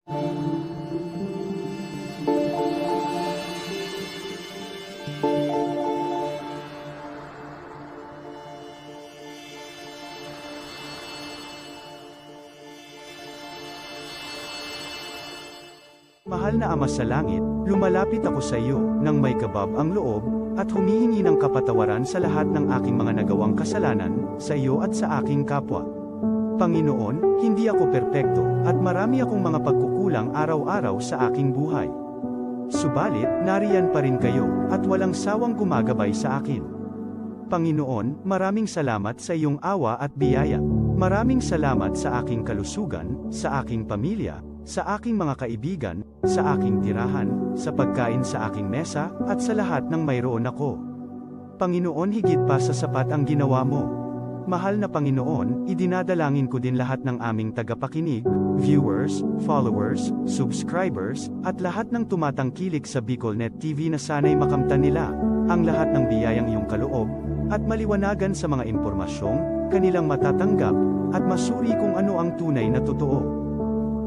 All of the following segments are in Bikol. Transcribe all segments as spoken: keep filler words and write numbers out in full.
Mahal na Ama sa Langit, lumalapit ako sa iyo nang may kabab ang loob, at humihingi ng kapatawaran sa lahat ng aking mga nagawang kasalanan, sa iyo at sa aking kapwa. Panginoon, hindi ako perpekto, at marami akong mga pagkukulang araw-araw sa aking buhay. Subalit, nariyan pa rin kayo, at walang sawang gumagabay sa akin. Panginoon, maraming salamat sa iyong awa at biyaya. Maraming salamat sa aking kalusugan, sa aking pamilya, sa aking mga kaibigan, sa aking tirahan, sa pagkain sa aking mesa, at sa lahat ng mayroon ako. Panginoon, higit pa sa sapat ang ginawa mo. Mahal na Panginoon, idinadalangin ko din lahat ng aming tagapakinig, viewers, followers, subscribers, at lahat ng tumatangkilik sa BicolNet T V na sana'y makamtan nila ang lahat ng biyayang iyong kaloob at maliwanagan sa mga impormasyong kanilang matatanggap at masuri kung ano ang tunay na totoo.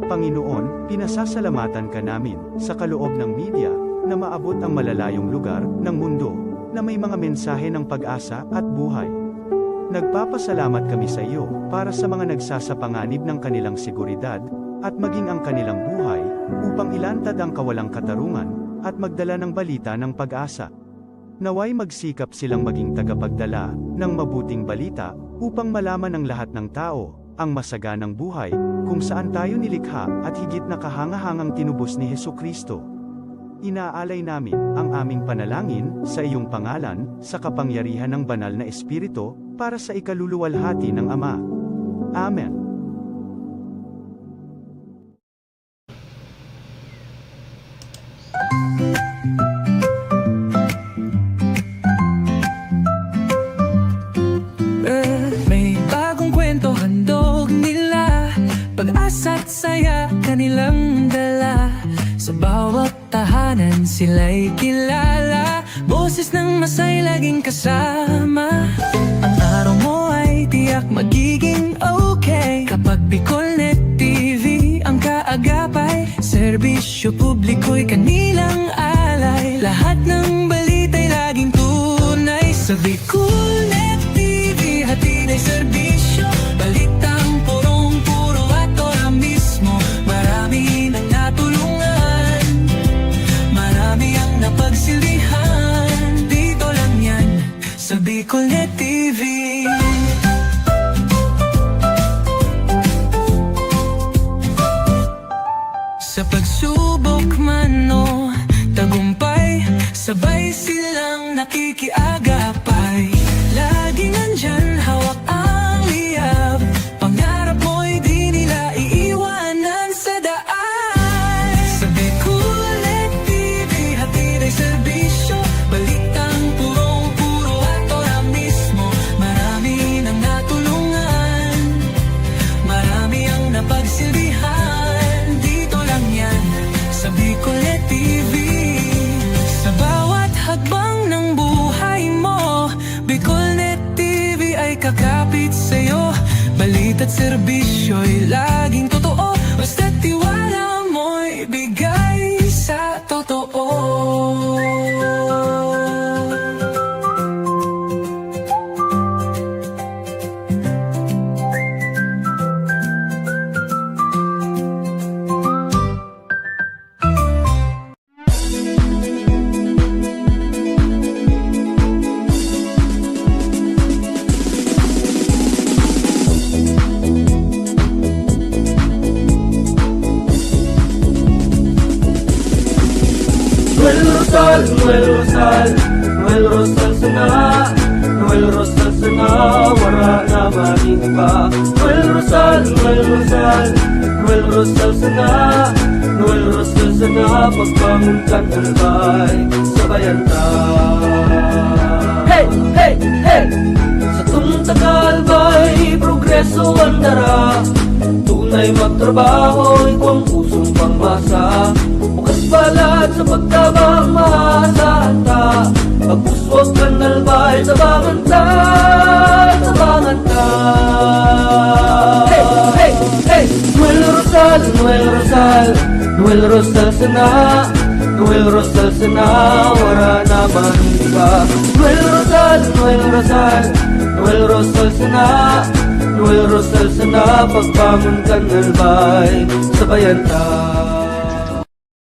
Panginoon, pinasasalamatan ka namin sa kaloob ng media na maabot ang malalayong lugar ng mundo na may mga mensahe ng pag-asa at buhay. Nagpapasalamat kami sa iyo para sa mga nagsasapanganib ng kanilang seguridad at maging ang kanilang buhay upang ilantad ang kawalang katarungan at magdala ng balita ng pag-asa. Naway magsikap silang maging tagapagdala ng mabuting balita upang malaman ng lahat ng tao ang masaganang buhay kung saan tayo nilikha at higit na kahangahangang tinubos ni Jesu-Cristo. Inaalay namin ang aming panalangin sa iyong pangalan, sa kapangyarihan ng Banal na Espiritu, para sa ikaluluwalhati ng Ama. Amen. May bagong kwento handog nila, pag-asa't saya kanilang dala. Sa bawat tahanan sila'y kilala, boses ng masay laging kasama. Ang araw mo ay tiyak magiging okay kapag BicolNet T V ang kaagapay. Serbisyo publiko'y kanilang alay, lahat ng balita'y laging tunay. Sa BicolNet T V, hatid ay serbisyo, balitang purong-puro at ora mismo. Marami nang natulungan, marami ang napagsilbihan. Dito lang yan, sa BicolNet T V. Sa pagsubok man o tagumpay, sabay silang nakikiagapay. Laging nandyan, hawak ang liyab. Pangarap mo'y di nila iiwanan sa daan. Sa BicolNet T V, hatid ay serbisyo, balitang purong-puro at ora mismo. Marami nang natulungan, marami ang napagsilbihan. Dito lang yan, sa BicolNet T V. Sa bawat hakbang ng buhay mo, BicolNet T V ay kakapit sa'yo. Balita't serbisyo'y laging totoo, basta tiwala mo'y bigay sa totoo. Noel Rosal, Noel Rosal, Noel Rosal sana, Noel Rosal sana, wara na magin pa. Noel Rosal, Noel Rosal, Noel Rosal sana, Noel Rosal sana, pagbangon kan albay, sabayan ta. Hey, hey, hey! Satong taga-albay, progreso ang dara. Tunay magtrabaho, igwang pusong pangmasa. Bukas balat sa pagtabang, maasahan ta. Pagpuswag kan albay, tabangan ta, tabangan ta. Hey, hey, hey! Noel Rosal, Noel Rosal, Noel Rosal sana, Noel Rosal sana, wala na man iba. Noel Rosal, Noel Rosal, Noel Rosal sana, Noel Rosal sana, pagbangon kan Albay, sabayan ta.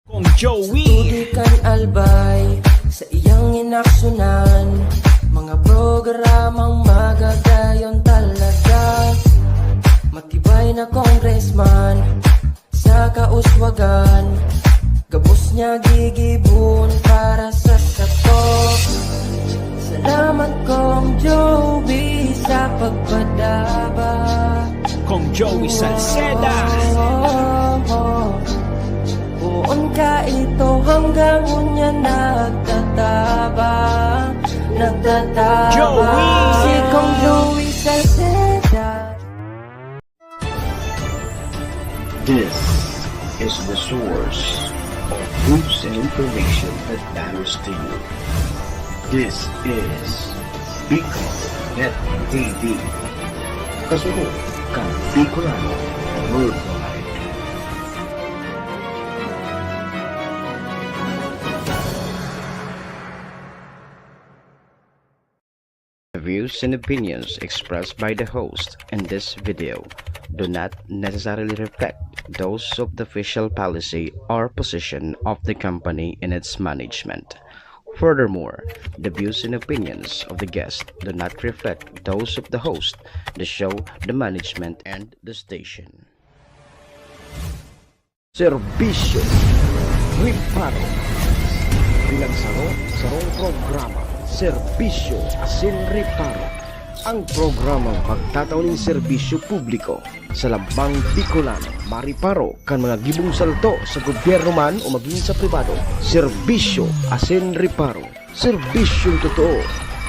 Kong Joey. Tudoy kan Albay, sa iyang inaksyunan, mga programang magagayon talaga. Matibay na congressman, sa kauswagan, gabos niya gigibon para sa sato. Salamat, Kong Joey, sa pagpadaba. Kong Joey Salceda. Oh, oh, oh. Poon ka ito hanggang unya nagtataba, nagtataba. Joey. Si Kong Joey Salceda. This is the source of news and information that matters to you. This is Bicol Net T V. Kasunod kan Bicolano Worldwide. The views and opinions expressed by the host in this video do not necessarily reflect those of the official policy or position of the company and its management. Furthermore, the views and opinions of the guest do not reflect those of the host, the show, the management, and the station. Serbisyo Reparo. Bilang saro, sarong programa, Serbisyo asin Reparo. Ang programang magtatao nin serbisyo publiko sa lambang Bicolano, mareparo kan mga gibong salto sa gobyerno man o magin sa pribado. Serbisyo asin Reparo. Serbisyong totoo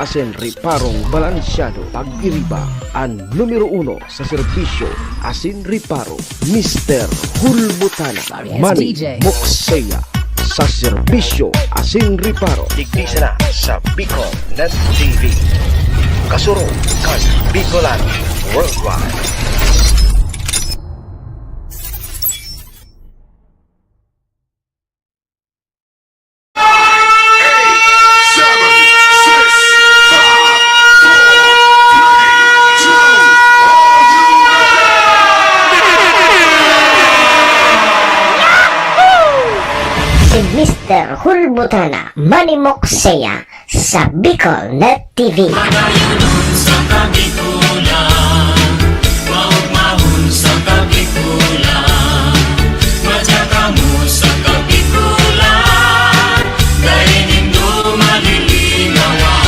asin reparong balansyado. Pag-iriba, an numero uno sa serbisyo asin reparo, Mister Hulbutana, Sorry, it's Manny D J. Moksea, sa serbisyo asin reparo. Digdi sana sa Bicol Net T V. Kasurog kan Bicolano Worldwide. Si Mister Hulbutana, Manny Moksea, sa Bicol Net T V. Madayonon sa Kabikulan, maugmahon sa Kabikulan, madya kamo sa Kabikulan, dai nindo malilinawan.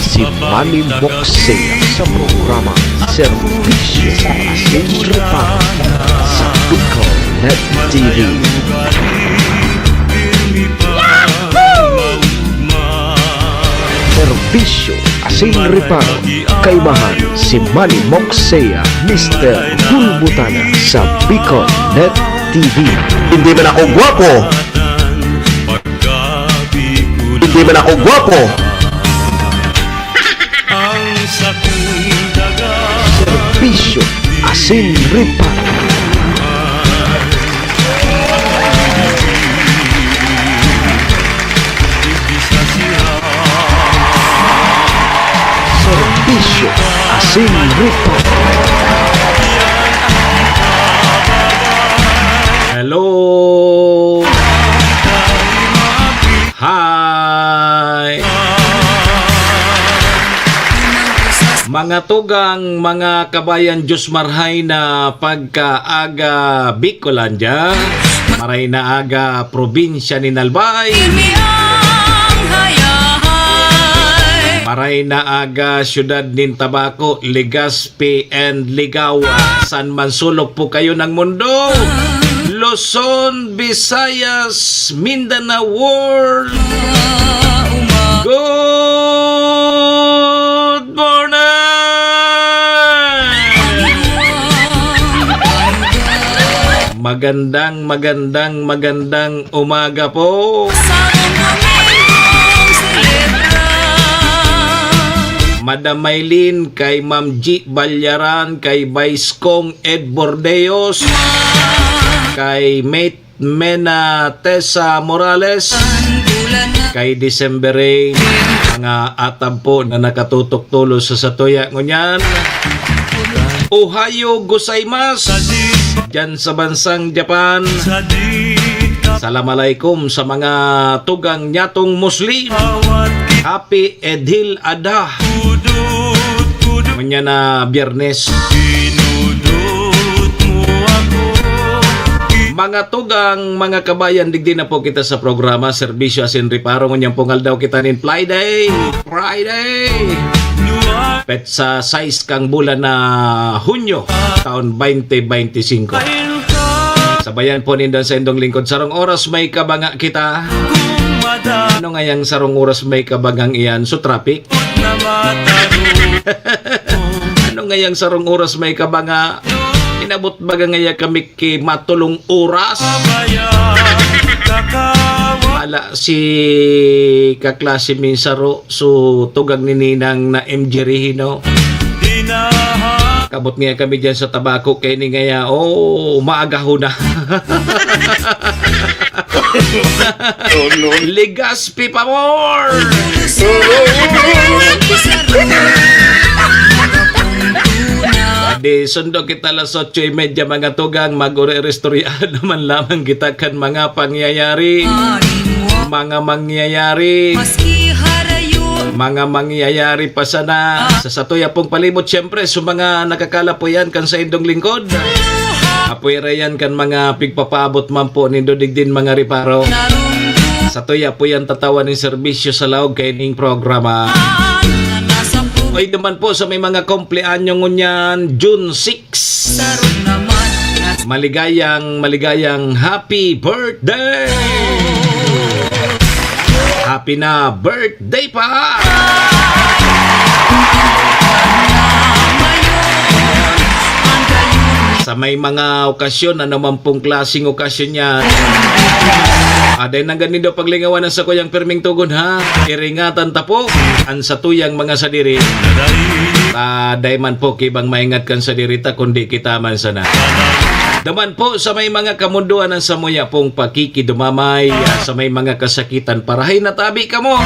Si Manny Moksea sa programa Serbisyo asin Reparo sa Bicol Net T V. Serbisyo asin Reparo, kaibahan si Manny Moksea, Mister Hulbutana sa Bicol Net T V. Hindi man ako gwapo. Hindi man ako gwapo. Serbisyo asin reparo. Serbisyo asin reparo. Hello. Hi. Mga tugang, mga kabayan, Diyos marhay na pagkaaga Bicolandia. Maray na aga, probinsya nin Albay. Maray na aga, syudad nin Tabaco, Legazpi and Ligao. San man sulok po kayo ng mundo, Luzon, Visayas, Mindanao World. Good morning! Magandang, magandang, magandang umaga po. Madam Maylin, kay Ma'am G Balyaran, kay Vice Cong Ed Bordeos, kay Mate Mena Tessa Morales, kay December Rain, mga atab po na nakatutok tolos sa satuya ngunyan. Ohayo gozaimasu, dyan sa bansang Japan. Salam alaikum sa mga tugang nyatong Muslim. Happy Eid al Adha. Ngunyan na Biyernes. Mga tugang, mga kabayan, digdi na po kita sa programa, Serbisyo Asin Reparo. Ngunyan pong aldaw kita nin Friday. Friday! Petsa sais kang bulan na Hunyo, taon twenty twenty-five. Sabayan po nindo sa indong lingkod. Sarong oras may kabanga kita. Ano nga yang sarong oras may kabangang iyan? So traffic? Ano nga yang sarong oras may kabanga? Inabot baga ngaya kami ki matulong oras? Wala si kaklase mi saro, so tugang ni Ninang na M J Rehino. Kabot ngaya kami dyan sa tabako, kay ni ngaya, oh, maagaho na. Oh, no. Legazpi pa more! Di sundo kita alas otso y media, mga tugang, mag-uri-uri istoryahan naman lamang kita kan mga pangyayari. Mga mangyayari. Mga mangyayari pa sana sa satuya pong palibot. Siyempre, sa mga nakakalapoyan kan saindong lingkod. Apwera yan kan mga pigpapaabot man po nindo digdin mga reparo. Satuya po yan tatawan nin serbisyo sa laog kaining programa. Oy, naman po sa may mga kumpleanyo ngunyan, June six. Maligayang, maligayang happy birthday! Happy na birthday pa! Sa may mga okasyon, ano man pong klaseng okasyon yan, ah, dai nanggad nindo paglingawan ang sakuyang pirming tugon, ha? Iringatan ta po ang satuyang mga sadiri. Ah, dai man po ki bang maingat kan sadiri ta, kundi kita man sana. Duman po sa may mga kamundoan ang samuya pong pakikidumamay, ah, sa may mga kasakitan, parahay na tabi kamo.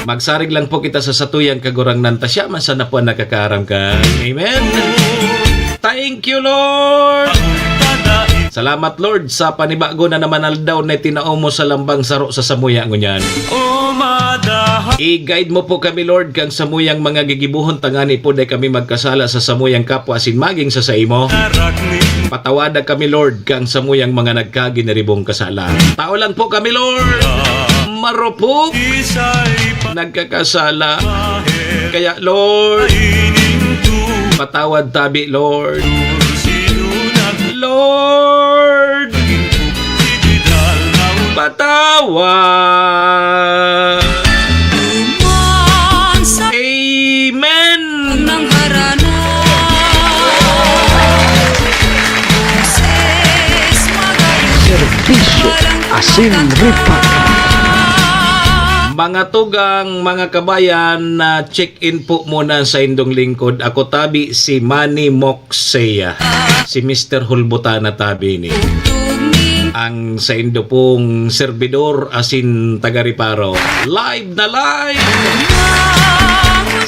Magsarig lang po kita sa satuyang Kagurangnan, ta siya man sana po ang nakakaaram kan. Amen. Thank you, Lord. Salamat, Lord, sa panibago na naman aldaw na itinao mo sa lambang saro sa samuya ngunyan. I-guide mo po kami, Lord, kang samuyang mga gigibohon, tangani po dai kami magkasala sa samuyang kapwa asin magin sa saimo. Patawada kami, Lord, kang samuyang mga nagkaginiribong kasala. Tao lang po kami, Lord. Marupok. Nagkakasala. Kaya, Lord, patawad tabi, Lord. Lord, patawad. Amen. Serbisyo asin reparo. Mga tugang, mga kabayan, na check-in po muna sa indong lingkod. Ako tabi si Manny Moxea, si Mister Hulbutana tabi ni. Ang saindo pong serbidor asin taga-reparo. Live na live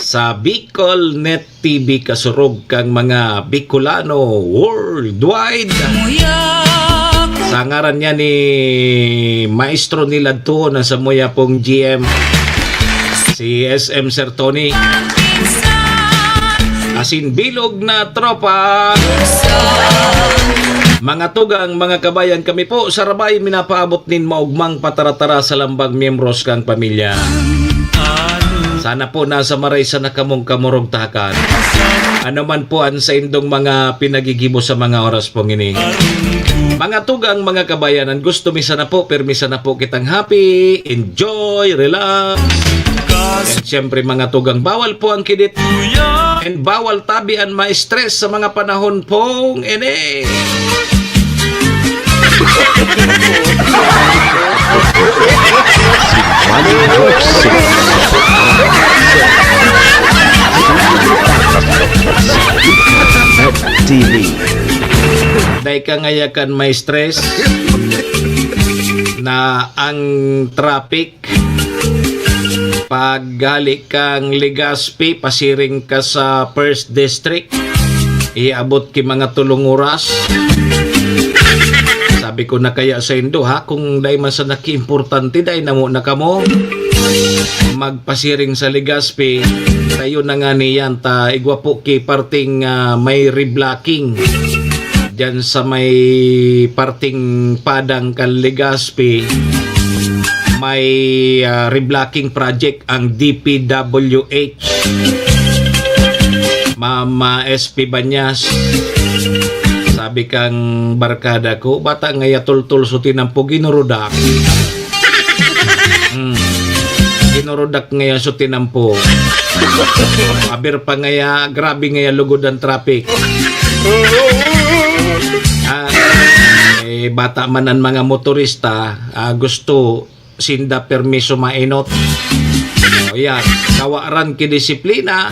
sa Bicol Net T V, kasurog kang mga Bicolano worldwide. Sa ngaran niya ni Maestro Nilad Tuon, ang samuya pong G M, si S M Sir Tony. Asin bilog na tropa. Mga tugang, mga kabayan, kami po sa Rabay minapaabot nin maugmang pataratara sa lambang miyembros kang pamilya. Sana po nasa maray sana kamong kamurugtakan. Ano man po ang saindong mga pinagigibo sa mga oras pong ini. Mga tugang, mga kabayan, ang gusto mi sana po, pirmi sana po kitang happy, enjoy, relax. And syempre, mga tugang, bawal po ang kidit. And bawal tabi an ma-stress sa mga panahon pong ini. Si Manny Boxing. T V. Dai ka ngaya kan ma-stress na ang traffic. Paghali kang Legazpi, pasiring ka sa First District, iabot ki mga tolong oras. Sabi ko na kaya saindo, ha, kung dai man sana ki importante, dai na muna kamo magpasiring sa Legazpi. Tayo na nga niyan, ta igwa po ki parting, ah, may reblocking. Diyan sa may parting padang kan Legazpi, may, ah, reblocking project ang D P W H. Ma'am, ah, S P Banyas, sabi kang barkada ko, bata ngaya toltol so tinampo, ginurudak. Hmm. Ginurudak ngaya so tinampo. Aber pa ngaya, grabe ngaya lugod ang traffic. Ah, eh, bata man ang mga motorista, ah, gusto sinda permiso mainot. O yan, kawaran ki disiplina,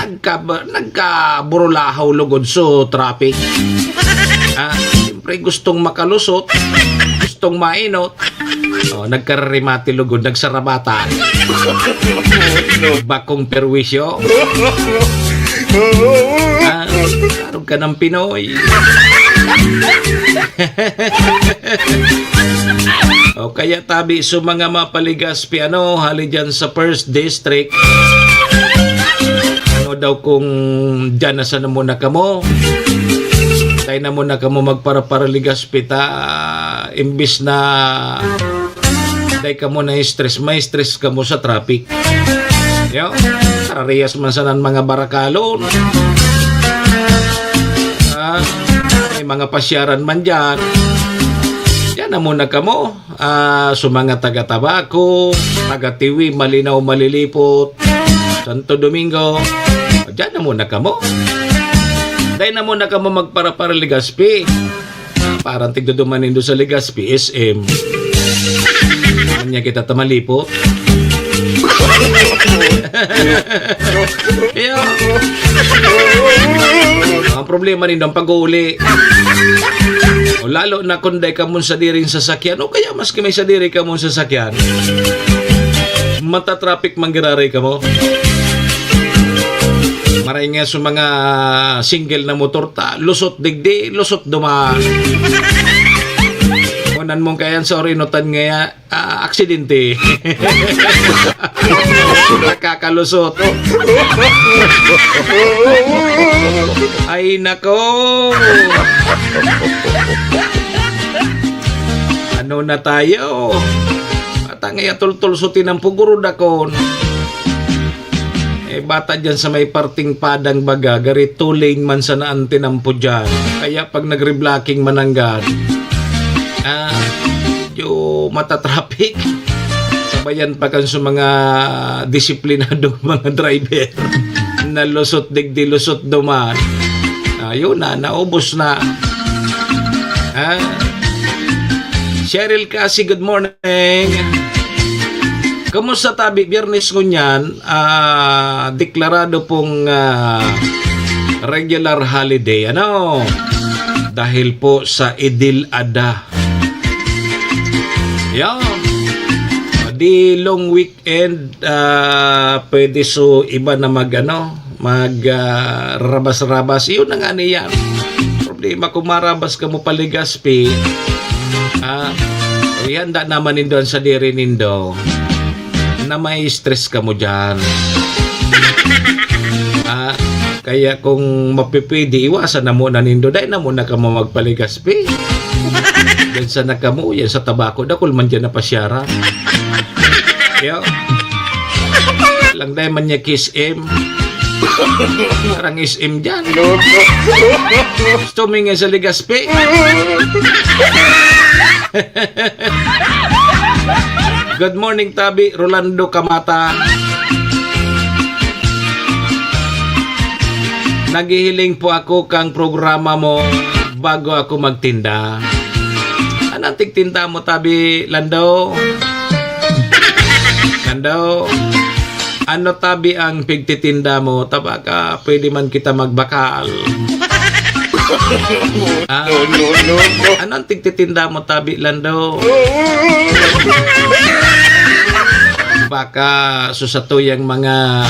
nagka-, nagkaburulahaw lugod so traffic. Ah, siyempre gustong makalusot, gustong mainot. Oh, nagkararimati lugod, nagsarabatan. Bakong perwisyo. Ah, karog ka ng Pinoy. O kaya tabi, so mga mapaligas pi ano, hali dyan sa First District. Ano daw kung dyan na sana muna kamo? Tayo na muna kamo magparaparaligas pita, imbis na dai kamo na-stress, ma-stress kamo sa traffic. Yo, karariyas man sana ang mga barakalon. Ah, may mga pasyaran man dyan. Yan na muna kamo. Ah, so mga taga Tabaco, taga Tiwi, Malinao, Malilipot, Santo Domingo, dyan na muna kamo. Dai na muna kamo magparaparaligas pi. Parang tigduduman nindo sa Legazpi, S M. Ano niya kita tamalipot? Iyo. Ang problema nindo, ang pag-uuli. O lalo na kung dai ka mong sadiring sasakyan, o kaya maski may sadiri ka mong sasakyan, matatraffic man giraray kamo. Maray nga sa mga single na motor ta, lusot digdi, lusot duman. Kunan mong kayan sa orinutan ngaya, ah, aksidente. Nakakalusot. Ay, nako. Ano na tayo? Bata ngaya toltol so tinampo, gurudakon. Eh, bata dyan sa may parting padang baga, gari two lane man sana ang tinampo dyan. Kaya pag nagre-blocking mananggad, ah, medyo matatraffic. Sabayan pa kan sa mga disiplinadong mga driver na lusot digdi, lusot duman. Ayun na, naubos na. Ah. Cheryl Casi, good morning. Kumusta tabi? Biyernes ngunyan, ah, deklarado pong, ah, regular holiday, ano? Dahil po sa Idil Adha. Yan. Di long weekend, ah, pwede so iba na mag, ano, mag, ah, rabas-rabas. Iyon na nga niya. Problema kung marabas kamo pa Legazpi, ah, ihanda naman nindo an sadiri nindo na ma-stress kamo diyan. Ah, kaya kung mapipwede, iwasan na muna nindo. Dai na muna kamo magpa Legazpi. Diyan sa nagkamo, yan sa Tabaco, dakul man diyan na pasyara. Yo. Lang dai man niya kiss M. Parang S M dyan. Gusto mo nga sa Legazpi? Good morning, Tabi Rolando Kamata. Naghihiling po ako kang programa mo bago ako magtinda. Anong tigtinda mo, Tabi Lando? Lando? Ano tabi ang pigtitinda mo? Ta baka pwede man kita magbakal. Ah, no, no, no, no. Ano ang tigtitinda mo tabi, Lando? Baka susatuyang mga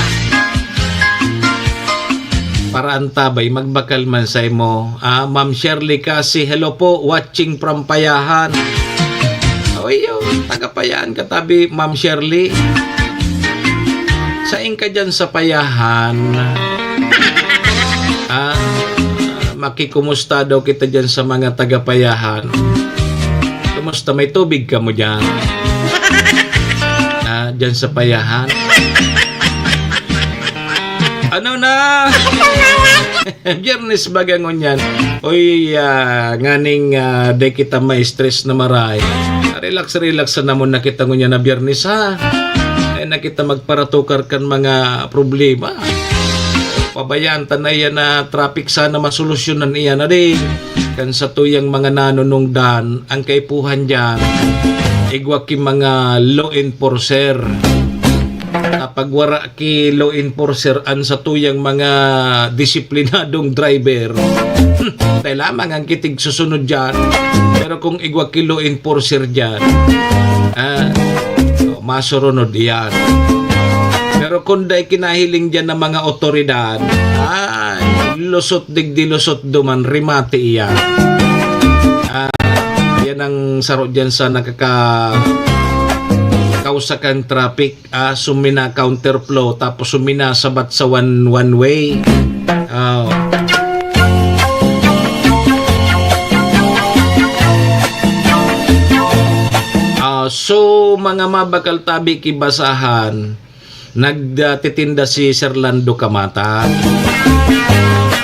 paraan tabay, magbakal man sa imo. Ah, Ma'am Shirley Kasi, hello po, watching from Payahan. Oy, yun, taga Payahan ka tabi, Ma'am Shirley. Sain ka dyan sa Payahan? Ah, makikumusta daw kita dyan sa mga taga Payahan. Kumusta? May tubig ka mo dyan? Ah, dyan sa Payahan? Ano na? Biyernes baga ngunyan. Uy, ah, nganing, ah, di kita ma-stress na maray. Relax, relax na muna kita ngunyan na Biyernes, ha? Ay na kita magparatukar kan mga problema. Pabayaan ta na iyan na traffic, sana masolusyonan iyan na din. Kan satuyang mga nanunungdan, ang kaipuhan dyan, igwa ki mga law enforcer. Kapag wara ki law enforcer, an satuyang mga disiplinadong driver, hmm, tayo lamang ang kitig susunod dyan. Pero kung igwa ki law enforcer dyan, ah, oh, masurunod iyan. Pero kung dai kinahiling dyan ng mga otoridad, ay, lusot digdi, lusot duman, rimate iyan. Ah, yan ang saro dyan sa nakaka-, kausa kan traffic. Ah, sumina counterflow, tapos sumina sabat sa one, one way. Ah. Ah, so, mga mabakal tabi ki basahan, nagtitinda si Sir Lando Kamata.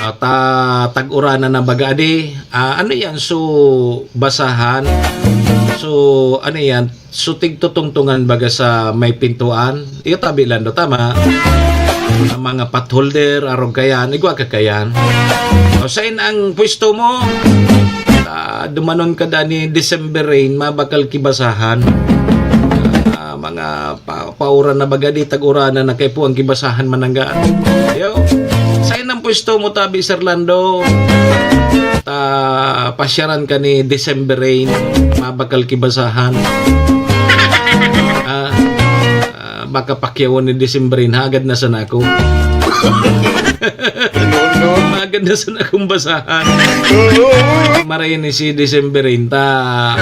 At, ah, tag-uranan na baga adi. Ah, ano yan? So, basahan. So, ano yan? So, tigtutungtungan baga sa may pintuan. Iyo tabi lang do, tama. Ang mga pot holder, arog kayan, igwa ka kayan. O, sain ang pwesto mo? Ah, dumanon ka da ni December rain, mabakal ki basahan. Ah, mga pa, pauran na baga di, tag-uranan na kay po ang kibasahan mananggaan. Yo, sain ang pwesto mo tabi, Sir Lando? Ta, pasyaran ka ni December rain, mabakal kibasahan. Ah, ah, baka pakyawon ni December rain, hagad na sana ako. Hagad na sana akong basahan. Maray ni si December rain, ta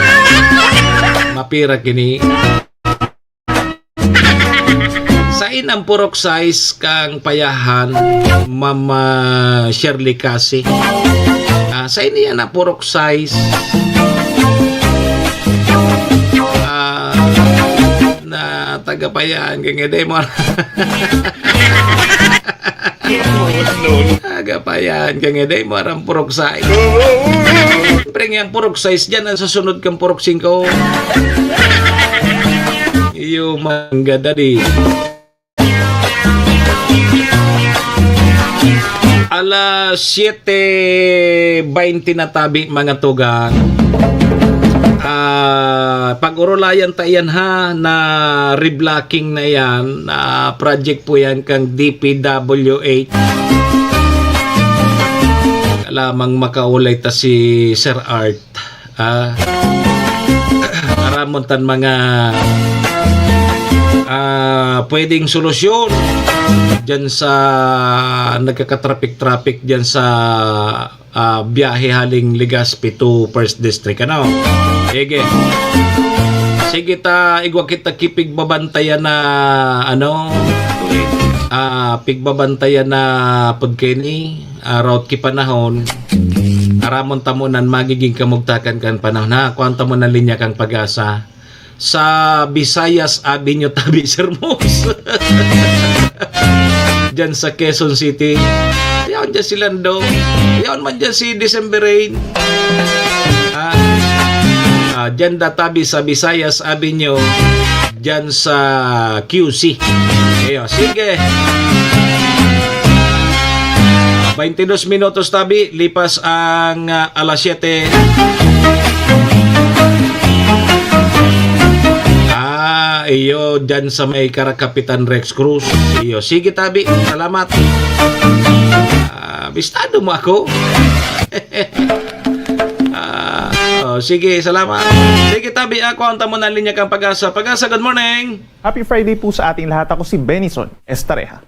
mapira kini. Sain ang purok size kang payahan, Ma'am, ah, Shirley Kasi? Ah, sain niya na purok size? Ah, na taga Payahan, kaya nga, dai mo. Taga Payahan, kaya nga, dai mo aram purok size. Siyempre, nga ang purok size dyan, ang susunod kang purok singko. Iyo, mangga, daddy. Alas siyete baynte na tabi, mga tugang. Ah, pag-urulayan ta iyan, ha, na reblocking na iyan, na project po yan kang D P W H. Lamang makaulay ta si Sir Art. Ah, aramon tan mga, ah, pwedeng solusyon diyan sa nagkakatrapik-trapik diyan sa, ah, biyahe haling Legazpi to First District, ano? Sige. Sige ta, igwa kita kipigbabantayan na, ano, ah, pigbabantayan na pagkeni. Ah, route ki panahon, aramon ta mo nan magiging kamugtakan kan panahon, ha? Kuwan ta mo nan linya kang Pag-asa sa Visayas Avenue, tabi, Sir Mos. Diyan sa Quezon City. Yaon diyan si Lando. Yaon man diyan si December Rain. Ah, ah, diyan da tabi sa Visayas Avenue. Diyan sa Q C. Ayo, sige. Baynte dos minutos tabi, lipas ang, ah, alas siyete. Ah, Iyo, dyan sa may Karakapitan Rex Cruz. Iyo, sige tabi, salamat. Ah, bistado mo ako. Ah, oh, sige, salamat. Sige tabi, ako ang tamo na linya kang Pag-asa. Pag-asa, good morning. Happy Friday po sa ating lahat. Ako si Benison Estareja.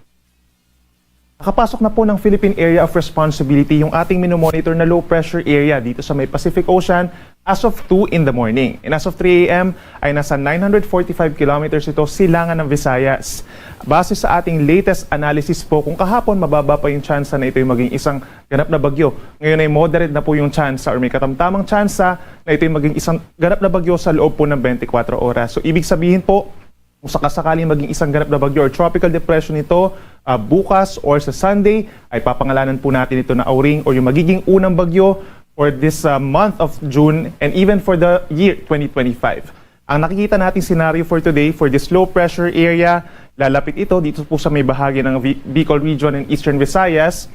Nakapasok na po ng Philippine Area of Responsibility yung ating minomonitor na low pressure area dito sa may Pacific Ocean as of two in the morning. And as of three a.m. ay nasa nine hundred forty-five kilometers ito silangan ng Visayas. Base sa ating latest analysis po, kung kahapon mababa pa yung tsansa na ito'y maging isang ganap na bagyo, ngayon ay moderate na po yung tsansa or may katamtamang tsansa na ito'y maging isang ganap na bagyo sa loob po ng twenty-four oras. So ibig sabihin po, kung sakasakaling maging isang ganap na bagyo or tropical depression ito, ah, bukas or sa Sunday, ay papangalanan po natin ito na Auring or yung magiging unang bagyo for this ah, month of June and even for the year twenty twenty-five. Ang nakikita nating scenario for today for this low pressure area, lalapit ito dito po sa may bahagi ng Vi- Bicol Region and Eastern Visayas.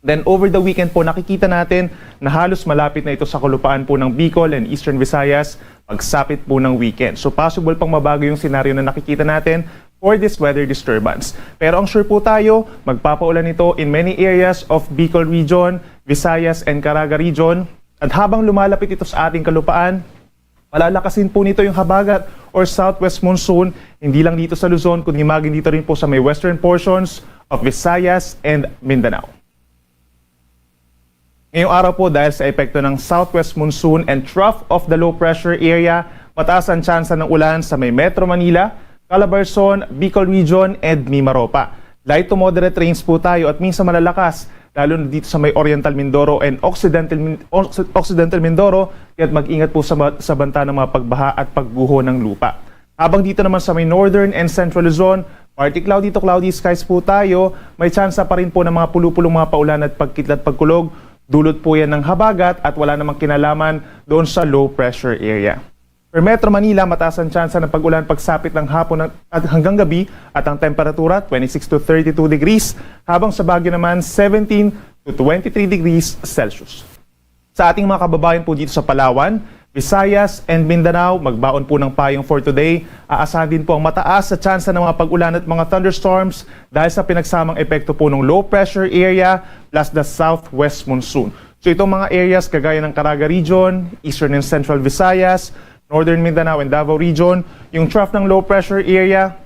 Then over the weekend po, nakikita natin na halos malapit na ito sa kalupaan po ng Bicol and Eastern Visayas pagsapit po ng weekend. So possible pang mabago yung senaryo na nakikita natin for this weather disturbance. Pero ang sure po tayo, magpapaulan ito in many areas of Bicol Region, Visayas and Caraga Region. At habang lumalapit ito sa ating kalupaan, palalakasin po nito yung habagat or southwest monsoon, hindi lang dito sa Luzon, kundi maging dito rin po sa may western portions of Visayas and Mindanao. Ngayong araw po, dahil sa epekto ng southwest monsoon and trough of the low pressure area, mataas ang tsansa ng ulan sa may Metro Manila, Calabarzon, Bicol Region, and Mimaropa. Light to moderate rains po tayo at minsan malalakas, lalo na dito sa may Oriental Mindoro and Occidental, Min- Occ- Occidental Mindoro, kaya't mag-ingat po sa, ma- sa banta ng mga pagbaha at pagguho ng lupa. Habang dito naman sa may northern and central Luzon, partly cloudy to cloudy skies po tayo. May tsansa pa rin po ng mga pulupulong mga paulan at pagkitlat pagkulog. Dulot po yan ng habagat at wala namang kinalaman doon sa low pressure area. For Metro Manila, mataas ang tsansa ng pag-ulan pagsapit ng hapon ng- at hanggang gabi at ang temperatura twenty-six to thirty-two degrees, habang sa Baguio naman seventeen to twenty-three degrees Celsius. Sa ating mga kababayan po dito sa Palawan, Visayas and Mindanao, magbaon po ng payong for today. Aasahan din po ang mataas sa tsansa ng mga pag-ulan at mga thunderstorms dahil sa pinagsamang epekto po ng low pressure area plus the southwest monsoon. So itong mga areas kagaya ng Caraga Region, Eastern and Central Visayas, Northern Mindanao and Davao Region, yung trough ng low pressure area,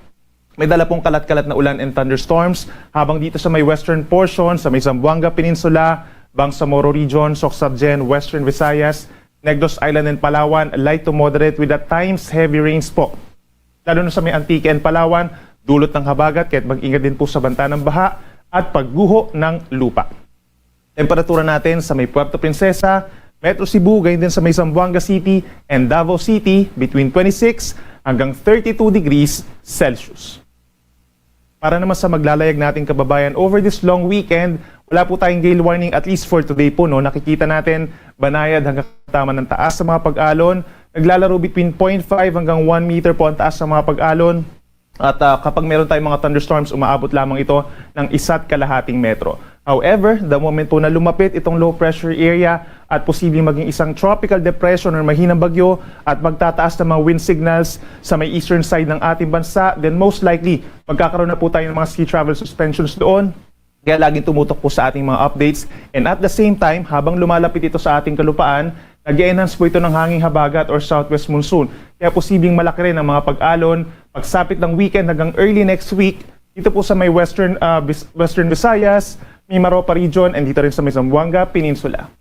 may dala pong kalat-kalat na ulan and thunderstorms, habang dito sa may western portion, sa may Zamboanga Peninsula, Bangsamoro Region, Soccsksargen, Western Visayas, Negros Island and Palawan, light to moderate with at times heavy rains po. Lalo na sa may Antique and Palawan, dulot ng habagat, kaya't mag-ingat din po sa banta ng baha at pagguho ng lupa. Temperatura natin sa may Puerto Princesa, Metro Cebu, gayon din sa may Zamboanga City and Davao City, between twenty-six hanggang thirty-two degrees Celsius. Para naman sa maglalayag nating kababayan over this long weekend, wala po tayong gale warning, at least for today po, no? Nakikita natin, banayad hanggang tama ng taas sa mga pag-alon. Naglalaro between zero point five hanggang one meter po ang taas sa mga pag-alon. At ah, kapag meron tayong mga thunderstorms, umaabot lamang ito ng isa't kalahating metro. However, the moment po na lumapit itong low pressure area at posibleng maging isang tropical depression or mahinang bagyo at magtataas ng mga wind signals sa may eastern side ng ating bansa, then most likely, magkakaroon na po tayo ng mga sea travel suspensions doon. Kaya laging tumutok po sa ating mga updates. And at the same time, habang lumalapit ito sa ating kalupaan, nag enhance po ito ng hanging habagat or southwest monsoon. Kaya posibleng malaki rin ang mga pag-alon pagsapit ng weekend hanggang early next week dito po sa may western, ah, Bis- western Visayas, Mimaropa Region, and dito rin sa may Zamboanga Peninsula.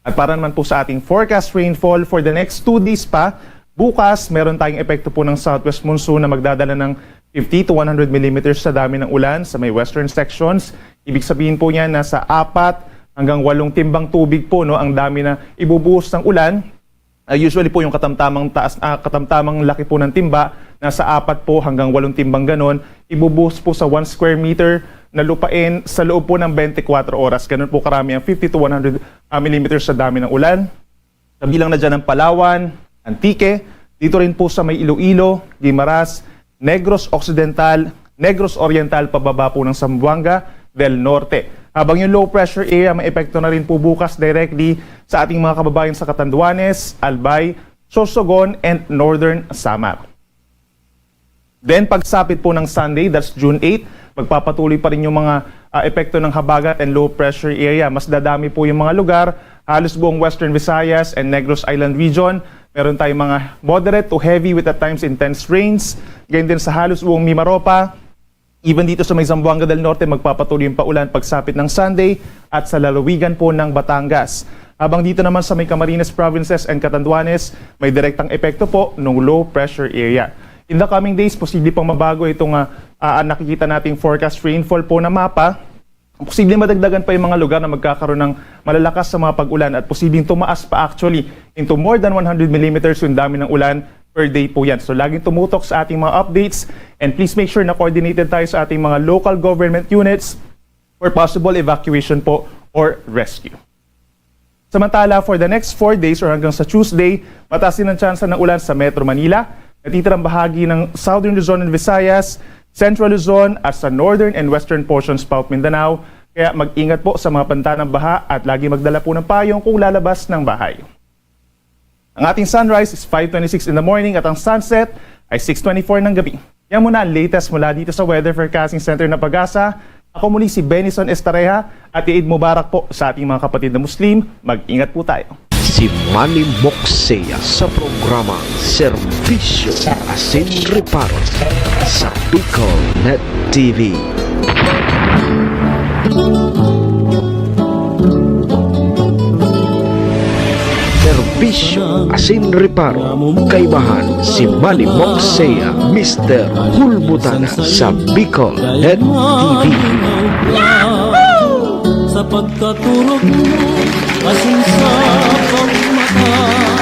At para naman po sa ating forecast rainfall for the next two days pa, bukas meron tayong epekto po ng southwest monsoon na magdadala ng fifty to one hundred millimeters sa dami ng ulan sa may western sections. Ibig sabihin po niyan, nasa apat hanggang walong timbang tubig po, no, ang dami na ibubuhos ng ulan. Ah, usually po, yung katamtamang taas, ah, katamtamang laki po ng timba, nasa apat po hanggang walong timbang ganon, ibubuhos po sa one square meter na lupain sa loob po ng twenty-four oras. Ganun po karami ang fifty to one hundred, ah, millimeters sa dami ng ulan. Kabilang na dyan ang Palawan, Antique, dito rin po sa may Iloilo, Guimaras, Negros Occidental, Negros Oriental pababa po ng Zamboanga del Norte. Habang yung low pressure area, may epekto na rin po bukas directly sa ating mga kababayan sa Catanduanes, Albay, Sorsogon, and Northern Samar. Then pagsapit po ng Sunday, that's June eight, magpapatuloy pa rin yung mga ah, epekto ng habagat and low pressure area. Mas dadami po yung mga lugar, halos buong Western Visayas and Negros Island region. Meron tayong mga moderate to heavy with at times intense rains. Ganyan din sa halos buong Mimaropa. Even dito sa may Zamboanga del Norte, magpapatuloy yung paulan pagsapit ng Sunday at sa lalawigan po ng Batangas. Habang dito naman sa may Camarines Provinces and Catanduanes, may direktang epekto po ng low pressure area. In the coming days, posible pang mabago itong ah, ah, nakikita nating forecast rainfall po na mapa. Posible madagdagan pa yung mga lugar na magkakaroon ng malalakas sa mga pag-ulan at posibleng tumaas pa actually into more than one hundred millimeters yung dami ng ulan per day po yan. So laging tumutok sa ating mga updates and please make sure na coordinated tayo sa ating mga local government units for possible evacuation po or rescue. Samantala, for the next four days or hanggang sa Tuesday, mataas din ang tsansa ng ulan sa Metro Manila, natitirang bahagi ng Southern Luzon and Visayas, Central Luzon at sa Northern and Western portions pa of Mindanao. Kaya mag-ingat po sa mga pantanang baha at lagi magdala po ng payong kung lalabas ng bahay. Ang ating sunrise is five twenty-six in the morning at ang sunset ay six twenty-four ng gabi. Yan muna ang latest mula dito sa Weather Forecasting Center ng PAGASA. Ako muli si Benison Estareha at Eid Mubarak po sa ating mga kapatid na Muslim. Mag-ingat po tayo. Si Manny Moksea sa programang Serbisyo Asin Reparo sa Bicol Net T V. Serbisyo asin reparo, kaibahan si Manny Moksea, Mister Bulbutana sa Bicol Net T V. Sa pagkaturog mo, asin sa pagmata.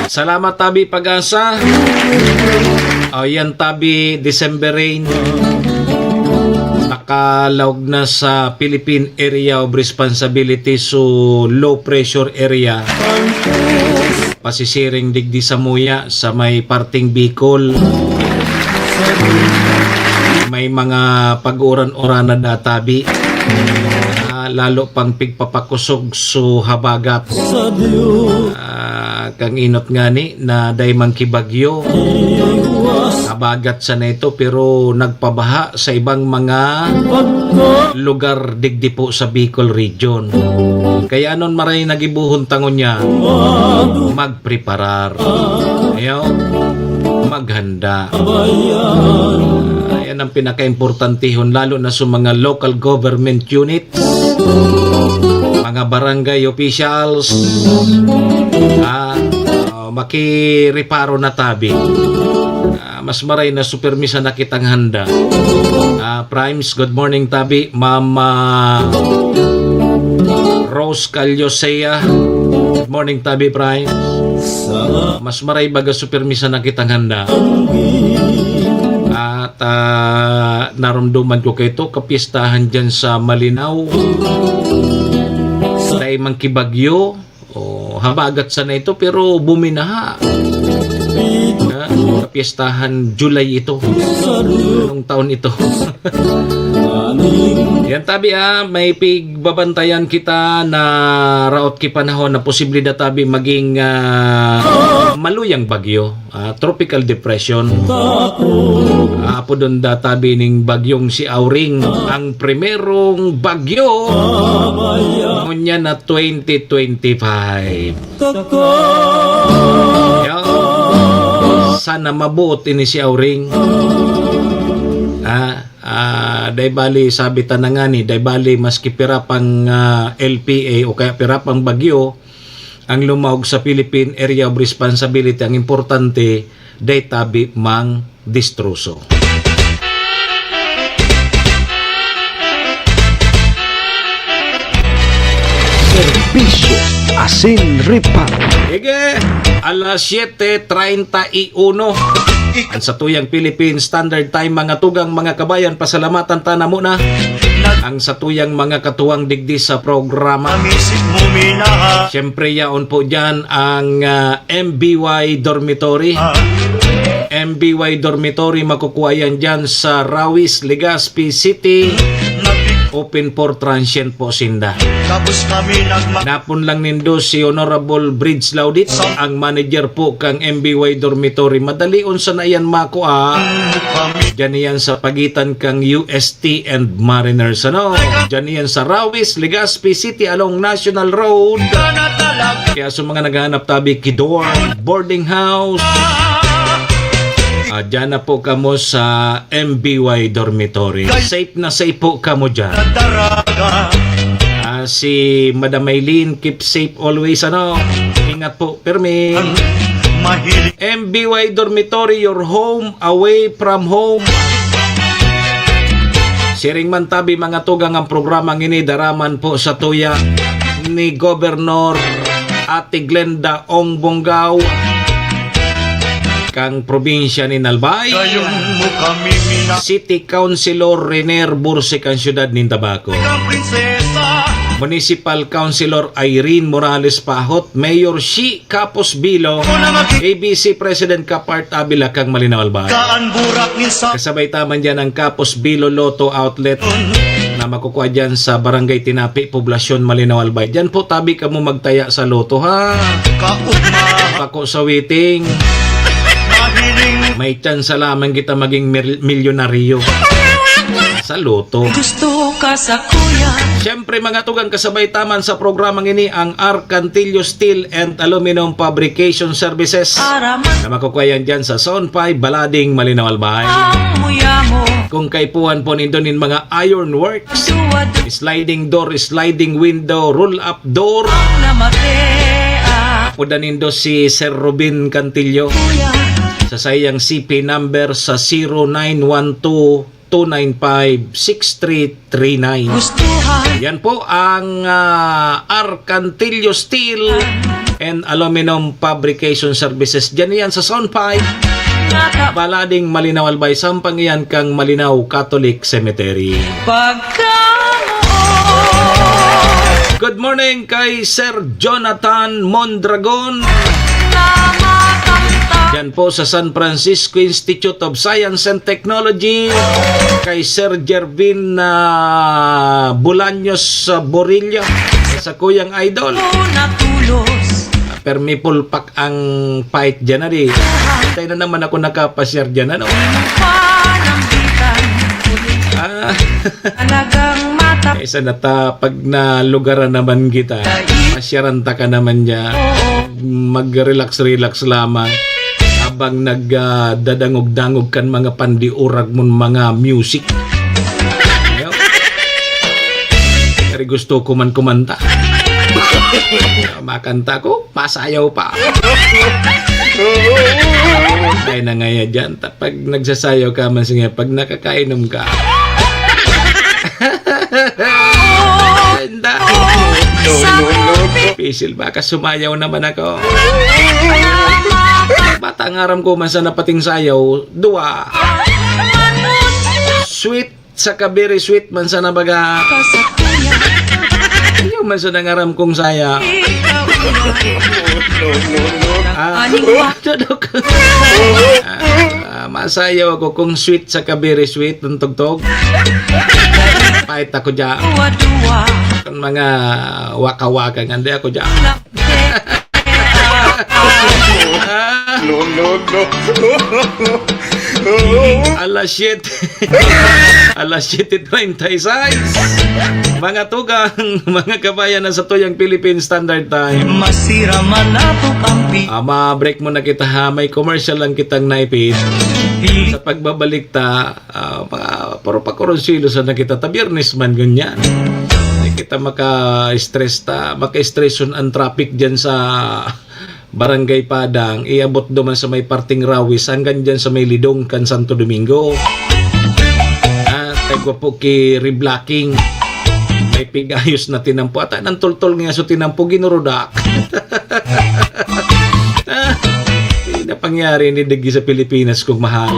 Salamat, Tabi Pag-asa. O, yan, Tabi, December rain. Nakalaog na sa Philippine Area of Responsibility, so low pressure area. Pasisiring digdi sa Muya, sa may parting Bicol. May mga pag-uran-uran na databi. Ah, lalo pang pigpapakusog so habagat. Ah, kang inot ngani na dai man ki bagyo. Habagat sana ito pero nagpabaha sa ibang mga lugar digdi po sa Bicol Region. Kaya anon maray nagibuhon ta ngunyan, magpreparar. Ayaw, maghanda. Ayan ang pinakaimportantihon, lalo na sa mga local government units, mga barangay officials, ah, oh, makireparo na tabi. Ah, mas maray na supermisa na kitang handa. Ah, Primes, good morning, tabi. Mama Rose Calyosea, good morning, tabi, Primes. Mas maray baga supermisa na kitang handa. At ah, narumduman ko kaito, kapiestahan dyan sa Malinaw. Dai man ki bagyo, o habagat sana ito, pero buminaha. Ha? Kapiestahan July ito. Anong taon ito? Yan tabi ah, may pigbabantayan kita na raot ki panahon na posible na tabi maging ah, maluyang bagyo, ah, tropical depression. Apodon da tabi ning bagyong si Auring, ang primerong bagyo ngunyan na twenty twenty-five. Yo, sana mabuot ini si Auring. Ah, ah, dai bali sabi ta na ngani, dai bali maski pira pang ah, L P A o kaya pira pang bagyo ang lumaog sa Philippine Area of Responsibility, ang importante dai tabi mang distroso. Serbisyo asin reparo. Sige, alas siyete treinta y uno. Ang satuyang Philippine Standard Time, mga tugang, mga kabayan, pasalamatan ta na muna ang satuyang mga katuwang digdi sa programa. Siyempre, yaon po dyan ang ah, M B Y Dormitory. M B Y Dormitory, makukuha yan dyan sa Rawis, Legazpi City. Open for transient po sinda. Tapos kami nagma- Napon lang nindo si Honorable Bridge Laudit, ang manager po kang M B Y Dormitory. Madali unsa na yan makua. Diyan yan sa pagitan kang U S T and Mariners, ano? Diyan yan sa Rawis, Legazpi City along National Road. Kaya sa mga naghahanap tabi, kidor, boarding house, ah, diyan na po kamo sa M B Y Dormitory. Safe na safe po kamo dyan. Ah, si Madam Maylene, keep safe always, ano? Ingat po, pirmi. M B Y Dormitory, your home away from home. Siring man tabi, mga tugang, ang programang ini daraman po sa tuya ni Gobernador Ate Glenda Ong Bongao, kang probinsya nin Albay. City Councilor Renier Bursik, ang siyudad nin Tabaco. Municipal Councilor Irene Morales Pahot, Mayor Shi Capos Bilo, A B C President Kapart Avila, kang Malinao Albay. Kasabay ta man diyan ang Capos Bilo Lotto Outlet na makukuha diyan sa Barangay Tinapi, Poblacion Malinao Albay. Diyan po tabi kamo magtaya sa lotto, ha? Pako sa waiting. May tsansa lamang kita maging mil-, milyonaryo sa lotto. Gusto ka sa kuya. Siyempre, mga tugang, kasabay ta man sa programang ini ang Arcantillo Steel and Aluminum Fabrication Services na makukuha yan dyan sa Zone five, Balading, Malinao, Albay. Kung kaipuhan po nindo nin mga ironworks, sliding door, sliding window, roll-up door, apodan nindo si Sir Robin Cantillo sa saiyang C P number sa zero nine one two two nine five six three three nine. Yan po ang, ah, Arcantillo Steel and Aluminum Fabrication Services. Diyan yan sa Zone five, Balading, Malinao, Albay. Sampang iyan kang Malinao Catholic Cemetery. Good morning kay Sir Jonathan Mondragon. Yan po sa San Francisco Institute of Science and Technology, kay Sir Jervin, ah, Bolaños, ah, Borillo, sa kuyang idol. Permi pulpak ang fight dyan, adi. Tayo na naman ako nakapasyar dyan, ano? Ah. Isa na ta, pag nalugaran naman kita, pasyaran ta ka naman dyan. Mag-relax-relax lamang habang nag, ah, dadangog-dangog kan mga pandiurag mon mga music. Ayaw. Pero gusto ko man kumanta. Makanta ko, masayaw pa. Ay, nangaya dyan. Pag nagsasayaw ka man, sige, pag nakakainom ka. Ganda. No, no, no, no. Pisil, baka sumayaw naman ako. Bata, ang aram ko man sana pating sayaw, dua. Sweet saka very sweet man sana baga. Iyo man sana ang aram kong saya. Ah, Aning wa- Dok. Ah, masayaw ako kung sweet saka very sweet ang tugtog. Pait ako dyan. Ang mga waka-waka nga, hindi ako dyan. No, no, no. Alas siyete. Alas siyete treinta y seis. Mga tugang, mga kabayan, na sa tuyang Philippine Standard Time. Masira man ato kampi. Ah, ma-break muna kita, ha. May commercial lang kitang naipit. Sa pagbabalik ta, ah, mga puro pa Coronsilos na kita. Ta Biyernes man, ganyan. Di kita maka-stress ta, maka-stress ang traffic dyan sa Barangay Padang, iabot duman sa may parting Rawis, hanggang dyan sa may lidong kan Santo Domingo. Ah, tagwa po ki reblocking. May pigayos na tinampo. Ata nang toltol nga so tinampo, ginurudak. Ah, di na pangyari ni dagi sa Pilipinas, kung mahal.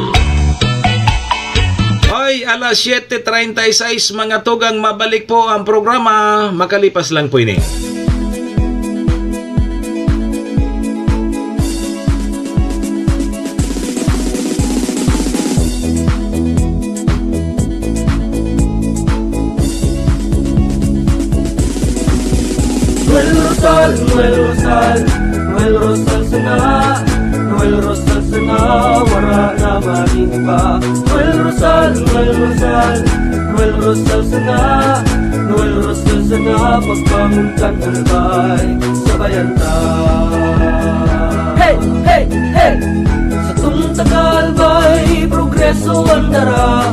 Hoy, alas siyete treinta y seis, mga tugang, mabalik po ang programa. Makalipas lang po ini. Noel Rosal sana, Noel Rosal sana, wara na man iba. Noel Rosal, Noel Rosal, Noel Rosal sana, Noel Rosal sana, pagbangon kan Albay, sabayan ta. Hey, hey, hey! Satong taga-Albay, progreso an dara.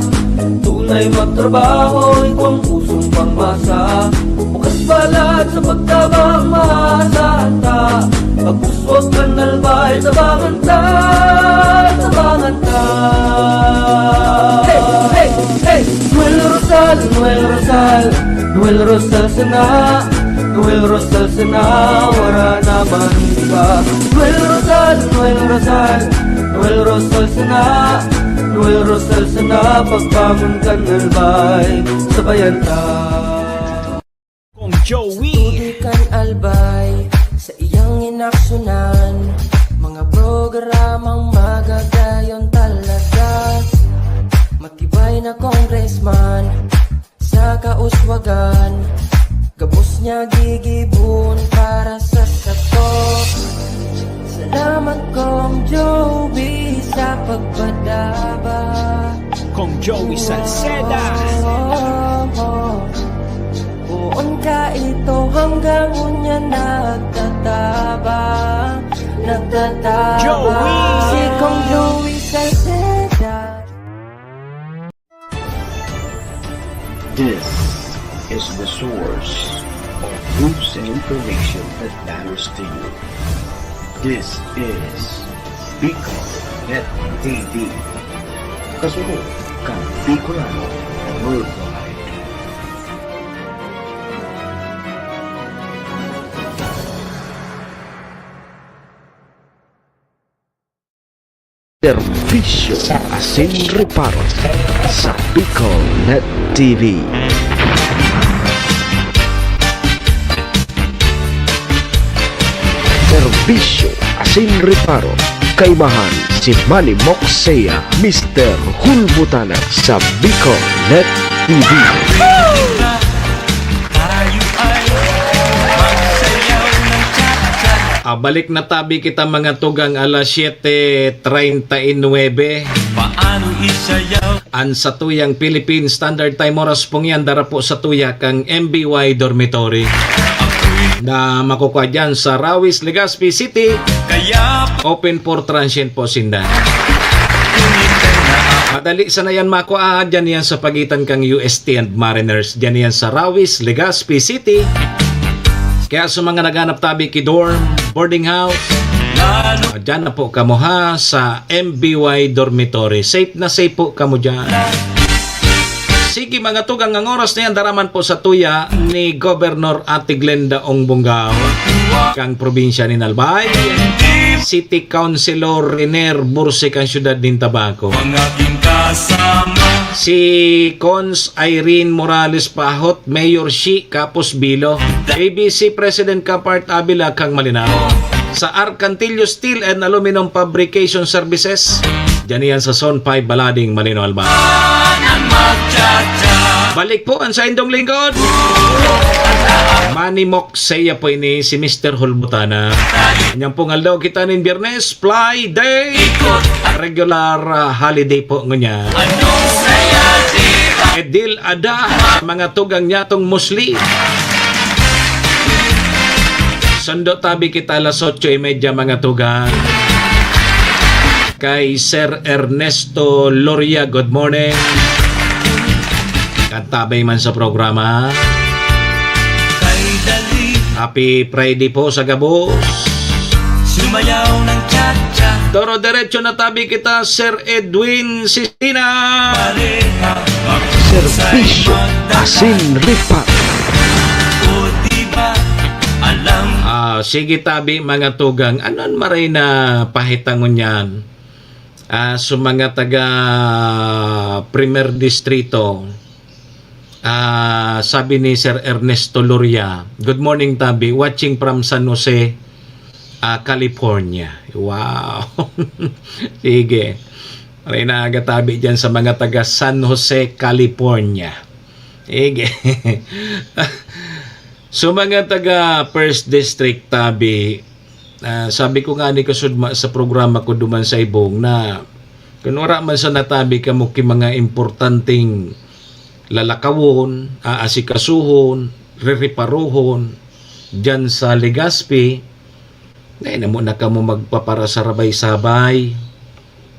Tunay magtrabaho, ito ang pusong pangmasa. Bukas balat sa pagtabang, maasahan ta. Pagpuswag kan Albay, tabangan ta, tabangan ta. Hey, hey, hey! Noel Rosal, Noel Rosal, Noel Rosal sana, Noel Rosal sana, wara na man iba. Noel Rosal, Noel Rosal, Noel Rosal sana, Noel Rosal sana, pagbangon kan Albay, sabayan ta. Kong Joey. Tubig kan Albay sa iyang inaksyonan, mga programang magagayon talaga. Matibay na congressman sa kauswagan, gabos niya gigibon para sa sato. Salamat, Kong Joey, sa pagpadaba. Kong Joey Salceda. Oh, oh, oh. Poon ka ito hanggang unya nagtatabang, nagtatabang. Joey! Si Kong Joey Salceda. This is the source of news and information that matters to you. This is Bicol Net T V. Kasunod kan Bicolano Worldwide. Serbisyo asin reparo sa Bicol Net T V. Serbisyo asin reparo. Kaimahan si Manny Moxea, Mister Hulbutana sa Bicol Net T V. Ah, balik na tabi kita, mga tugang, alas siyete treinta y nuebe. Paano isayaw? An satuyang Philippine Standard Time oras pong yan, dara po sa tuya kang M B Y Dormitory na makukua dyan sa Rawis, Legazpi City. Kaya open for transient po sinda. Madali sana yan makua, dyan yan sa pagitan kang U S T and Mariners. Dyan yan sa Rawis, Legazpi City. Kaya sa mga naghanap tabi ki dorm, boarding house, ah, dyan na po kamo ha, sa M B Y Dormitory. Safe na safe po kamo dyan. Sige, mga tugang, ang oras na yan, daraman po sa tuya ni Governor Ate Glenda Ong Bongao, kang probinsya ni Albay, City Councilor Riner Bursi, kang syudad nin Tabaco. Mga kasama. Si Cons Irene Morales Pahot, Mayor Shi Kapos Bilo, A B C President Kapart Avila kang Malinao. Sa Arcantillo Steel and Aluminum Fabrication Services, dyan yan sa Zone five, Balading, Malino, Albay. Balik po ang saindong lingkod. Manny Moxea po ini, si Mister Hulbutana. Inyang pong aldaw kita nin Biyernes, Fly Day. Regular, ah, holiday po ngunyan. Edil Ada, mga tugang niya tong Muslim. Sundo tabi kita alas otso y media, mga tugang. Kay Sir Ernesto Loria, good morning. Kantabay man sa programa. Happy Friday po sa gabos. Sumayaw ng cha-cha. Doro-derecho na tabi kita, Sir Edwin Sisina. Serbisyo asin reparo. Ah, sige tabi, mga tugang. Ano an maray na pahita ngunyan? Ah, sa mga taga Primer Distrito, ah, sabi ni Sir Ernesto Loria, "Good morning, tabi. Watching from San Jose, ah, California." Wow. Sige. Maray na aga tabi dyan sa mga taga San Jose, California. Sige. So, mga taga First District, tabi, ah, sabi ko nga ni kasudma sa programa ko duman sa Ibong na kun wala man sa natabi kamo ki mga importanteng lalakawon, aasikasuhon, rereparohon, dyan sa Legazpi, na mo na kamo magpaparasarabay-sabay.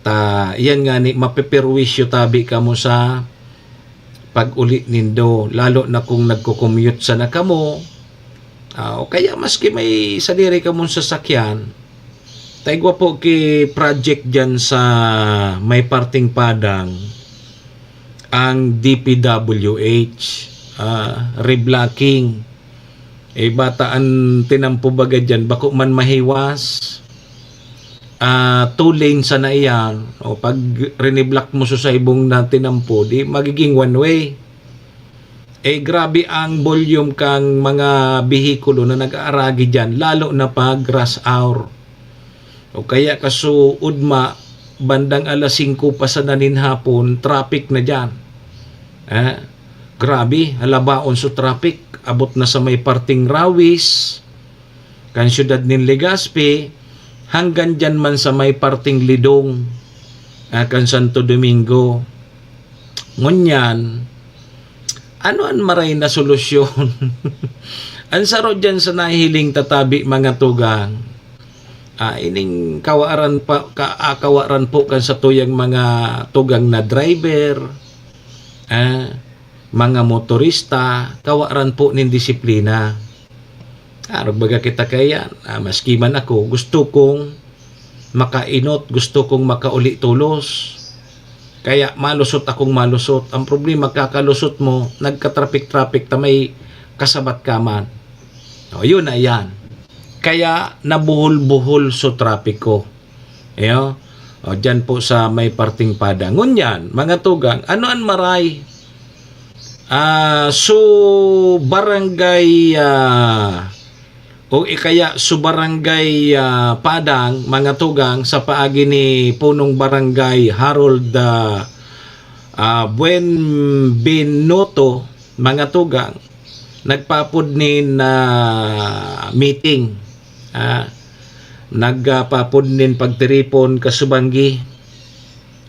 Ta, yan nga ni, mapiperwisyo tabi kamo sa pag-uli nindo, lalo na kung nagko-commute sana kamo, ah, o kaya maski may sadiri kamong sasakyan, ta igwa po ki project dyan sa may parting Padang, ang D P W H, ah, reblocking. Eh, bata an tinampo baga dyan, bako man mahiwas. Ah, two lane sana iyan. O, pag riniblock mo sa saibong na tinampo, di magiging one way. Eh, grabe ang volume kang mga behikulo na nag-aaragi dyan, lalo na pag rush hour. O kaya kasuod ma, bandang alas singko pa sana nin hapon, traffic na dyan. Eh, grabe, halabaon sa traffic. Abot na sa may parting Rawis, kan siyudad nin Legazpi, hanggang dyan man sa may parting Lidong, ah, kan Santo Domingo. Ngunyan, ano an maray na solusyon? Ang saro dyan sa nahiling tatabi, mga tugang, ah, ining kawaran pa, ka, ah, kawaran po kan satuyang mga tugang na driver, ah, mga motorista, kawaran po nin disiplina. Arog baga kita kaiyan, ah, maski man ako, gusto kong makainot, gusto kong makauli tolos. Kaya malusot akong malusot. Ang problema, kakalusot mo, nagka-traffic-traffic ta may kasabat ka man. O, yun na yan. Kaya nabuhol-buhol so trapiko. Iyo? O, dyan po sa may parting Padang. Ngunyan, mga tugang, ano an maray? Ah, so, barangay, ah, o ikaya so barangay, ah, Padang, mga tugang, sa paagi ni Punong Barangay Harold, ah, ah, Buenvenoto, mga tugang, nagpapod nin, ah, meeting. Ah, nagpapod nin pagtiripon kasubanggi.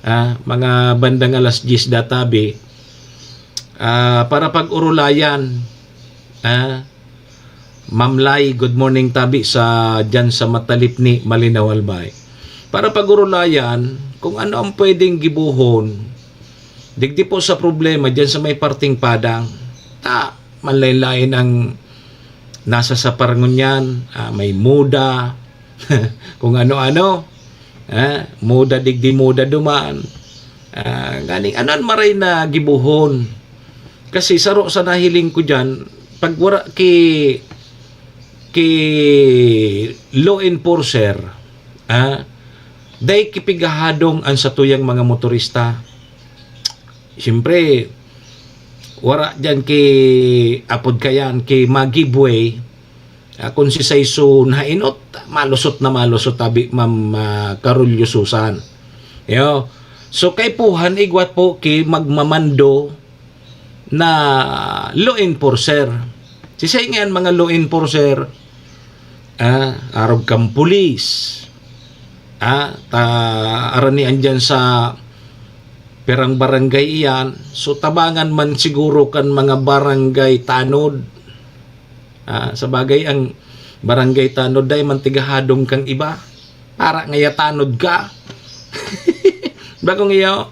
Ah, mga bandang alas diyes da tabi. Ah, para pag-urulayan. Ah, Ma'am Lai, good morning tabi sa, dyan sa Matalipni, Malinao, Albay. Para pag-urulayan kung ano ang pwedeng gibohon digdi po sa problema dyan sa may parting Padang. Ta, manlain-lain ang nasa sapar ngunyan, ah, may muda, kung ano-ano. Ah, muda digdi, muda duman. Ah, nganing ano an maray na gibohon? Kasi saro sa nahiling ko diyan, pag wara ki, ki law enforcer, ah, dai ki pigahadong an satuyang mga motorista. Siyempre, wara diyan ki, apod kayan, ki ma-give way. Ah, kun si Saiso nainot, malusot na malusot, tabi, Ma'am, ah, Carolio Susan. Yo. So, kaipuhan, igwa po ki magmamando na law enforcer. Sisay ngayan mga law enforcer? Ah, arog kan pulis. Ah, ta, arani andyan sa pirang barangay iyan. So, tabangan man siguro kan mga barangay tanod. Ah, sa bagay, ang barangay tanod dai man tigahadong kang iba. Para ngaya tanod ka. Bakong iyo,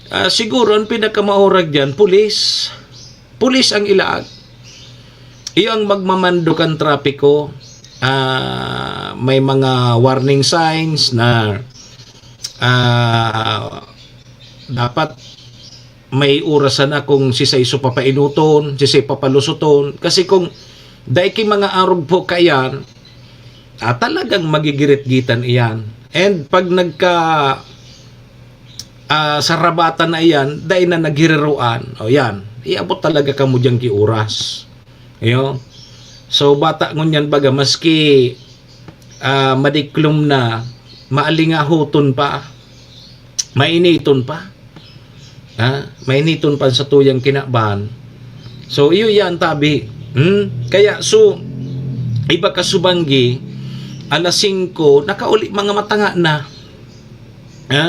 ah, siguro ang pinakamaurag diyan, pulis. Pulis ang ilaag. Iyo ang magmamando kan trapiko. Ah, may mga warning signs na, ah, dapat may orasan na kung sisay so papainuton, sisay papalusuton. Kasi kung dai ki mga arog po kaiyan, ah, talagang magigirit-gitan iyan. And pag nagka, ah, sarabatan na iyan, dai na naghiriroan. O yan, iabot talaga kamo diyang ki oras. Iyo. So, bata ngunyan baga, maski, ah, madiklom na, maalingahoton pa, mainiton pa. Ha? Mainiton pa sa tuyang kinaban. So, iyo yan, tabi. Hmm? Kaya, so, iba ka subanggi, alas singko, nakauli mga matanga na. Ha?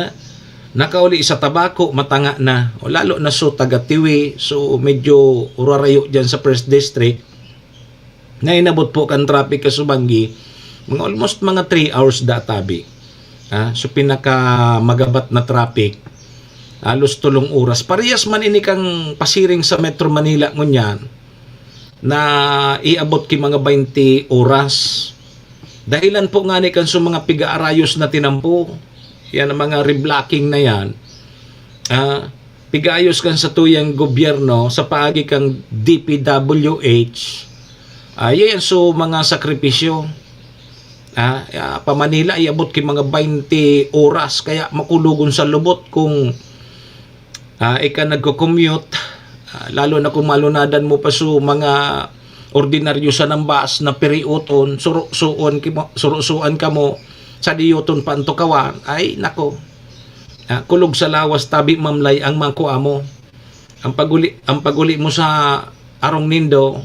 Nakauli sa Tabaco, matanga na. O lalo na so, taga Tiwi, so medyo urarayo dyan sa First District. Na inabot po kan traffic ka subanggi, mga almost mga three hours da tabi. Ha? So pinaka magabat na traffic, halos tulong oras. Parehas man ini kang pasiring sa Metro Manila ngunyan, na iabot ki mga baynte oras. Dahilan po ngani kan so mga piga-arayos na tinampo, yan ang mga reblocking na yan. Ah, pigayos kan satuyang gobyerno sa paagi kan D P W H, ah, yan so mga sakripisyo. Ah, ah, pa Manila, iabot ki mga baynte oras, kaya makulogon sa lubot kung, ah, ika nagko-commute, ah, lalo na kung malunadan mo pa so mga ordinaryo sa nambas na piriuton, surusuon kimo, surusuan kamo, sa diyoton pantukawan, ay nako. Ah, kulog sa lawas tabi mamlay ang mga kua mo. Ang paguli, ang paguli mo sa arong nindo,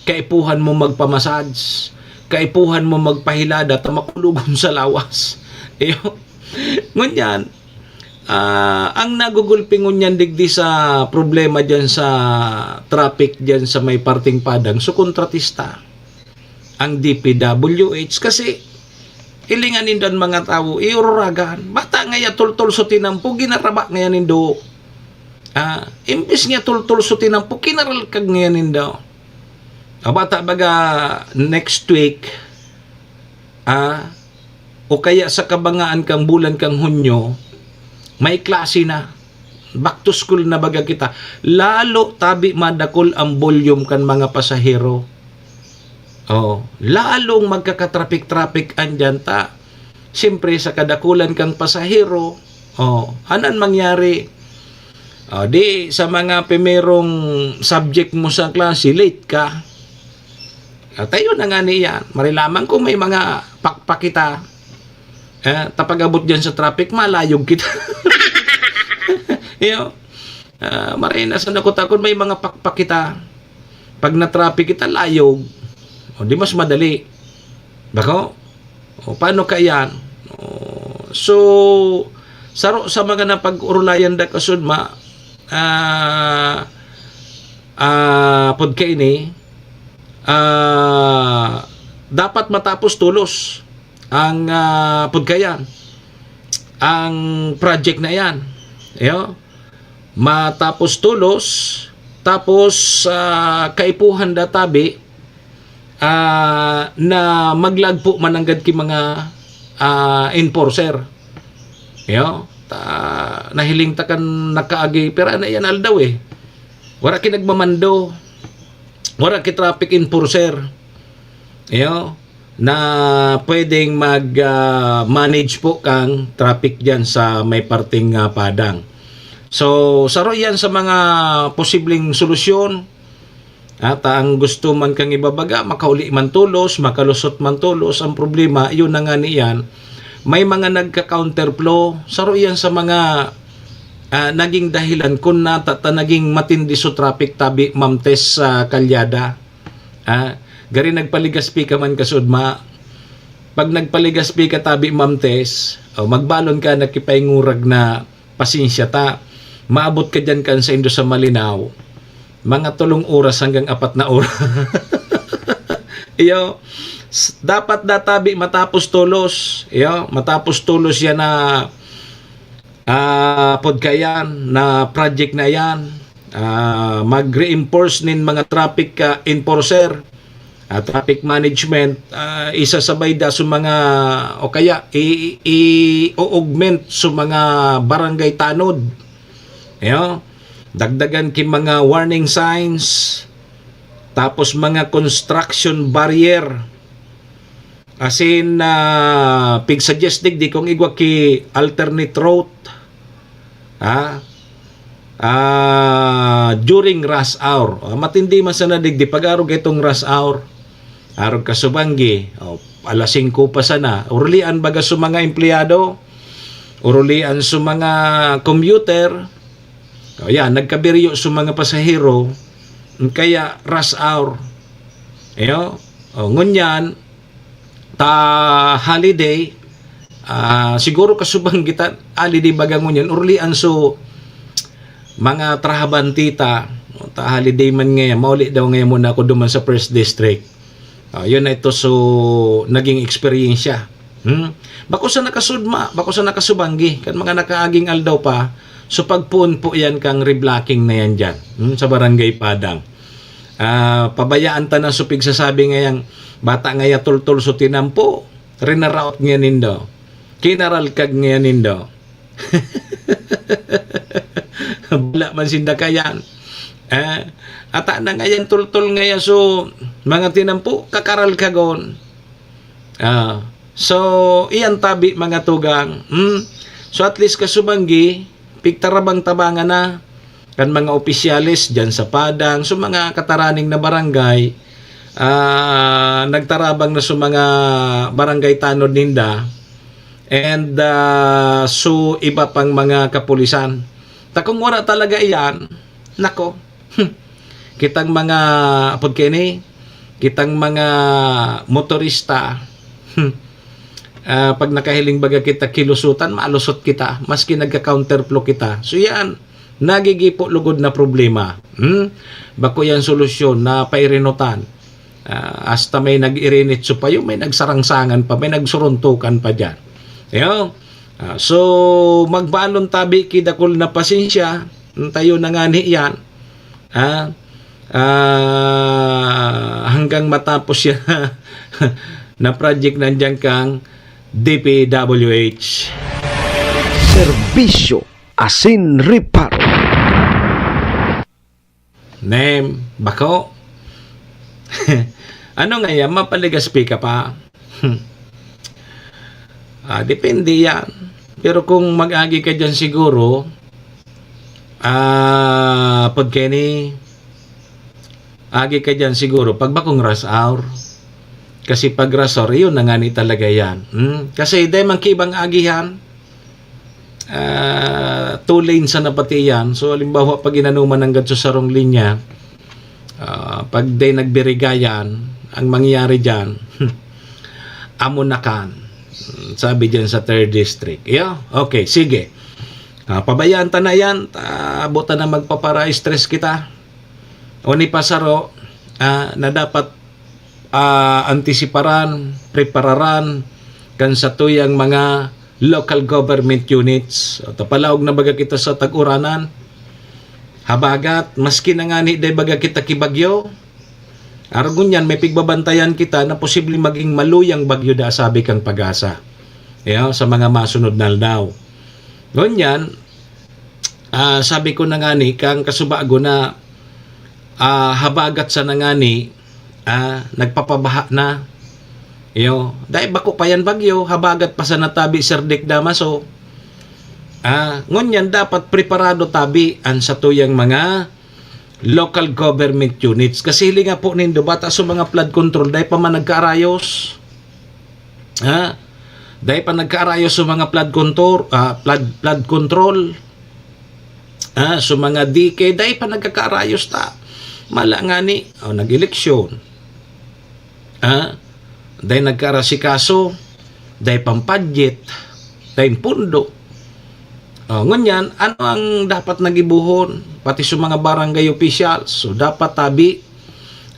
kaipuhan mo magpa-massage, kaipuhan mo magpahilada, ta makulogon sa lawas. Iyo. Ngunyan, ah, ang nagugulpi ngunyan digdi sa problema dyan sa traffic dyan sa may parting Padang, so kontratista ang D P W H kasi hilingan nindo an mga tawo, iururagan. Bata ngaya tultol so tinampo, ginaraba ngaya nindo. Ah, imbis nga tultol so tinampo, kinaralkag ngaya nindo. Ah, bata baga next week, ah, o kaya sa kabangaan kang bulan kang Hunyo, may klase na. Back to school na baga kita. Lalo tabi madakol ang volume kan mga pasahero. Oh, lalong magkakatrapik-trapik andyan ta. Siyempre, sa kadakulan kang pasahero, oh, anan mangyari? Oh, di sa mga primerong subject mo sa klase, late ka. At ayun na nga niyan. Marilamang kung may mga pakpak kita, eh, tapag-abot dyan sa traffic, malayog kita. Iyo. Ah, marina sa nakutakon, may mga pakpak kita. Pag na-traffic kita, layog. O, di mas madali. Bako? O, paano ka yan? O, so, saro sa mga napag-urulayan da kasudma, ah, ah, pod kaini, ah, dapat matapos tolos ang, ah, pod kayan, ang project na yan. Iyo. Matapos tolos, tapos, ah, kaipuhan da tabi, ah, na maglagpo mananggad ki mga, ah, enforcer. Iyo, ta, nahiling ta kan nakaagi, pira na yan aldaw eh. Wara ki nagmamando. Wara ki traffic enforcer. Iyo, na pwedeng mag, ah, manage po kang traffic diyan sa may parteng, ah, Padang. So, saro yan sa mga posibleng solusyon. At ang gusto man kang ibabaga, makauli man tolos, makalusot man tolos. Ang problema, yun na nga niyan, may mga nagka-counterflow. Saro yan sa mga, ah, naging dahilan kung nata ta naging matindi so traffic tabi mamtes sa kalyada. Ah, gari nagpaligaspi ka man kasudma. Pag nagpaligaspi ka tabi mamtes, o magbalon ka, nakipaingurag na pasensya ta. Maabot ka diyan kan saindo sa Malinao, mga tolong oras hanggang apat na oras. Iyo, s-, dapat da tabi matapos tolos. Iyo, matapos tolos yan na, ah, pod kayan, na project na yan. Ah, mag-reinforce nin mga traffic, ah, enforcer, ah, traffic management, ah, isasabay da sa mga, o kaya i, i, i-augment sa mga barangay tanod. Iyo, dagdagan ki mga warning signs, tapos mga construction barrier. Asin, ah, pig-suggest digdi kung igwa ki alternate route. Ha? Ah, during rush hour. Ah, matindi man sana digdi pag-arog itong rush hour. Arog ka subanggi, o, alas singko pa sana. Urulian baga sa mga empleyado, urulian sa mga commuter. O, yan, nagkabiryo sa mga pasahero. kaya rush hour. Iyo, o, ngunyan, ta holiday, ah, siguro kasubang kita, holiday baga ngunyan, urlian so mga trahabantita, ta holiday man ngayon, mauli daw ngayon muna ako duman sa First District. Ah, yun na ito, so, naging eksperyensya. Hmm? Bako sa nakasudma, bako sa nakasubanggi, kan mga nakaaging aldaw pa, so pagpuon po yan kang reblocking na yan dyan, hmm, sa Barangay Padang. Ah, pabayaan ta na so pigsasabi ngayang bata ngaya tultol so tinampo, rinaraot ngayon nindo. Kinaralkag ngayon nindo. Wala man sinda kayan. Eh, ata na ngayon tultol ngaya so mga tinampo, kakaralkagon. Ah, so, iyan tabi, mga tugang. Hmm? So, at least kasubanggi, pigtarabang-tabangan na kan mga opisyales dyan sa Padang, so mga kataraning na barangay, ah, nagtarabang na sa mga barangay tanod ninda, and, ah, so iba pang mga kapulisan. Ta kung wala talaga iyan, nako, kitang mga, apod kaini, kitang mga motorista, ah, pag nakahiling baga kita kilusutan, malusot kita, maski nagka-counterflow kita. So, yan, nagigipo lugod na problema. Hmm? Bako yan solusyon na pairinutan. Ah, hasta may nag-irinitso pa yun, may nagsarangsangan pa, may nagsuruntukan pa dyan. Ayun. Ah, so, magbalon tabi ki dakul na pasensya, tayo na ngani yan. Ah, ah, hanggang matapos yan na project nandiyan kang D P W H. Serbisyo asin reparo. Nem, bako. Ano nga yan? Mapaligaspi ka pa? Ah, depende yan. Pero kung mag-agi ka dyan siguro, ah, pag keni, agi ka dyan siguro, pag bakong rush hour. Kasi pag rush hour, yun na nga ni talaga yan. Hmm? Kasi dahil man kibang agihan, ah, two lanes na pati yan. So, halimbawa, pag inanuman hanggang sa sarong linya, ah, pag day nagbirigayan, ang mangyayari dyan, amo na kan. Sabi dyan sa third district. Yeah? Okay, sige. Ah, pabayaan ta na yan. Ah, abot na magpapara-stress kita. O ni pasaro, ah, na dapat, ah, antisiparan, prepararan, kan satuyang mga local government units. O, tapalaog na baga kita sa tag-uranan. Habagat, maski na ngani day baga kita ki bagyo, arog ngunyan, may pigbabantayan kita na posibleng maging maluyang bagyo da, sabi kang PAGASA. Iyo, sa mga masunod na aldaw. Ngunyan, ah, sabi ko na ngani, kang kasubago na, ah, habagat sa nangani, ah, nagpapabaha na. Iyo, dahil bako pa yan bagyo, habagat pa sa natabi, Sir Dick Damaso. Ah, ngunyan dapat preparado tabi ang satuyang mga local government units. Kasi hiling nga po nindo, bata sa mga flood control, dahil pa man nagkaarayos. Ha? Dahil pa nagkaarayos sa mga flood control, ah, flood, flood control. Ah, sa mga dike, dahil pa nagkakaarayos ta. Mala nga ni, oh, nag-eleksyon. Ah, dahil nagkarasikaso, dahil pampudget, dahil pundo. Oh, ngunyan, ano ang dapat nagibuhon? Pati sa mga barangay officials, so dapat tabi,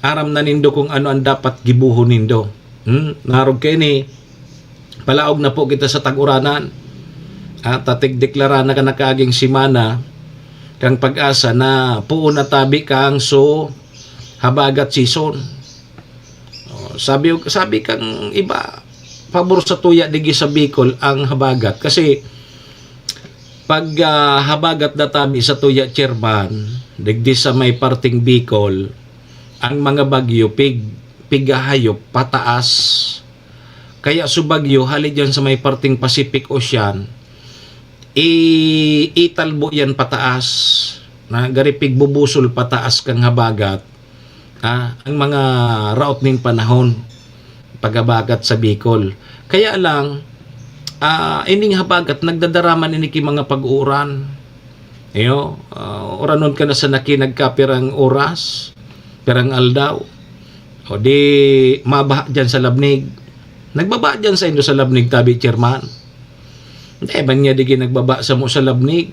aram na nindo kung ano ang dapat gibuhon nindo. Hmm? Narog kayo ni, palaog na po kita sa tag-uranan. At tatigdeklara na ka nakaging semana, kang PAGASA na puon na tabi kang so habagat season. Oh, sabi, sabi kang iba, pabor sa tuya digi sa Bicol ang habagat. Kasi pag, ah, habagat na tabi sa tuya, chairman, digdi sa may parting Bicol, ang mga bagyo pig, pigahayop pataas. Kaya sa bagyo, hali dyan sa may parting Pacific Ocean, i-, italbo yan pataas. Na, gari pigbubusol pataas kang habagat, ha, ang mga raot ning panahon, paghabagat sa Bicol. Kaya lang, ah, ining habagat, nagdadaraman ini ki mga pag-uuran. Iyo, ah, uranon ka na sa nakinagkapirang oras. pirang aldaw. O di, mabaha dyan sa Labnig. Nagbaba dyan saindo sa Labnig, tabi, chairman. Dai man niya digi nagbaba samo sa Labnig.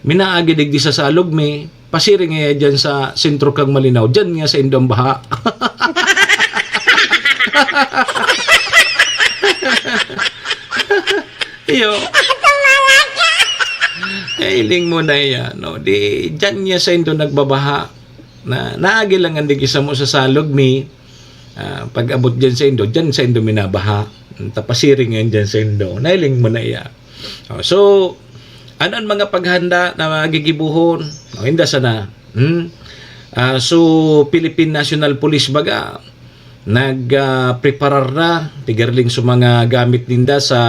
Minaagi digdi sa Salog mi, pasiring niya dyan sa sentro kang Malinao, dyan niya saindo ang baha. Iyo. Hiling mo na yan, no? Di, dyan niya saindo nagbabaha. Na, naagi lang ang digi samo sa Salog mi. Ah, pag-abot dyan saindo, dyan saindo minabaha. Tapasiring yan dyan saindo. Nahiling mo na iya. Oh, so, ano ang mga paghanda na magigibohon? Oh, inda sana. Hmm? Ah, so, Philippine National Police baga, nag, ah, preparar na, pigarling sa mga gamit ninda sa,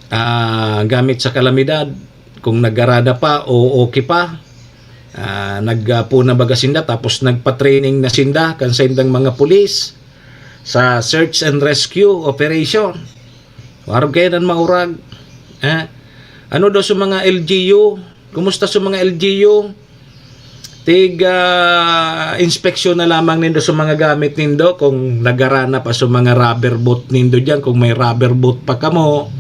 ah, gamit sa kalamidad, kung nagarada pa o okay pa. Ah, nagpuna baga sinda, tapos nagpa-training na sinda kan saindang mga pulis sa search and rescue operation. Warog kayo nan maurag. Eh, ano daw sa mga L G U? Kumusta sa mga L G U? Tig, ah, inspeksyon na lamang nindo sa mga gamit nindo. Kung nagarana pa sa mga rubber boot nindo dyan, kung may rubber boot pa kamo,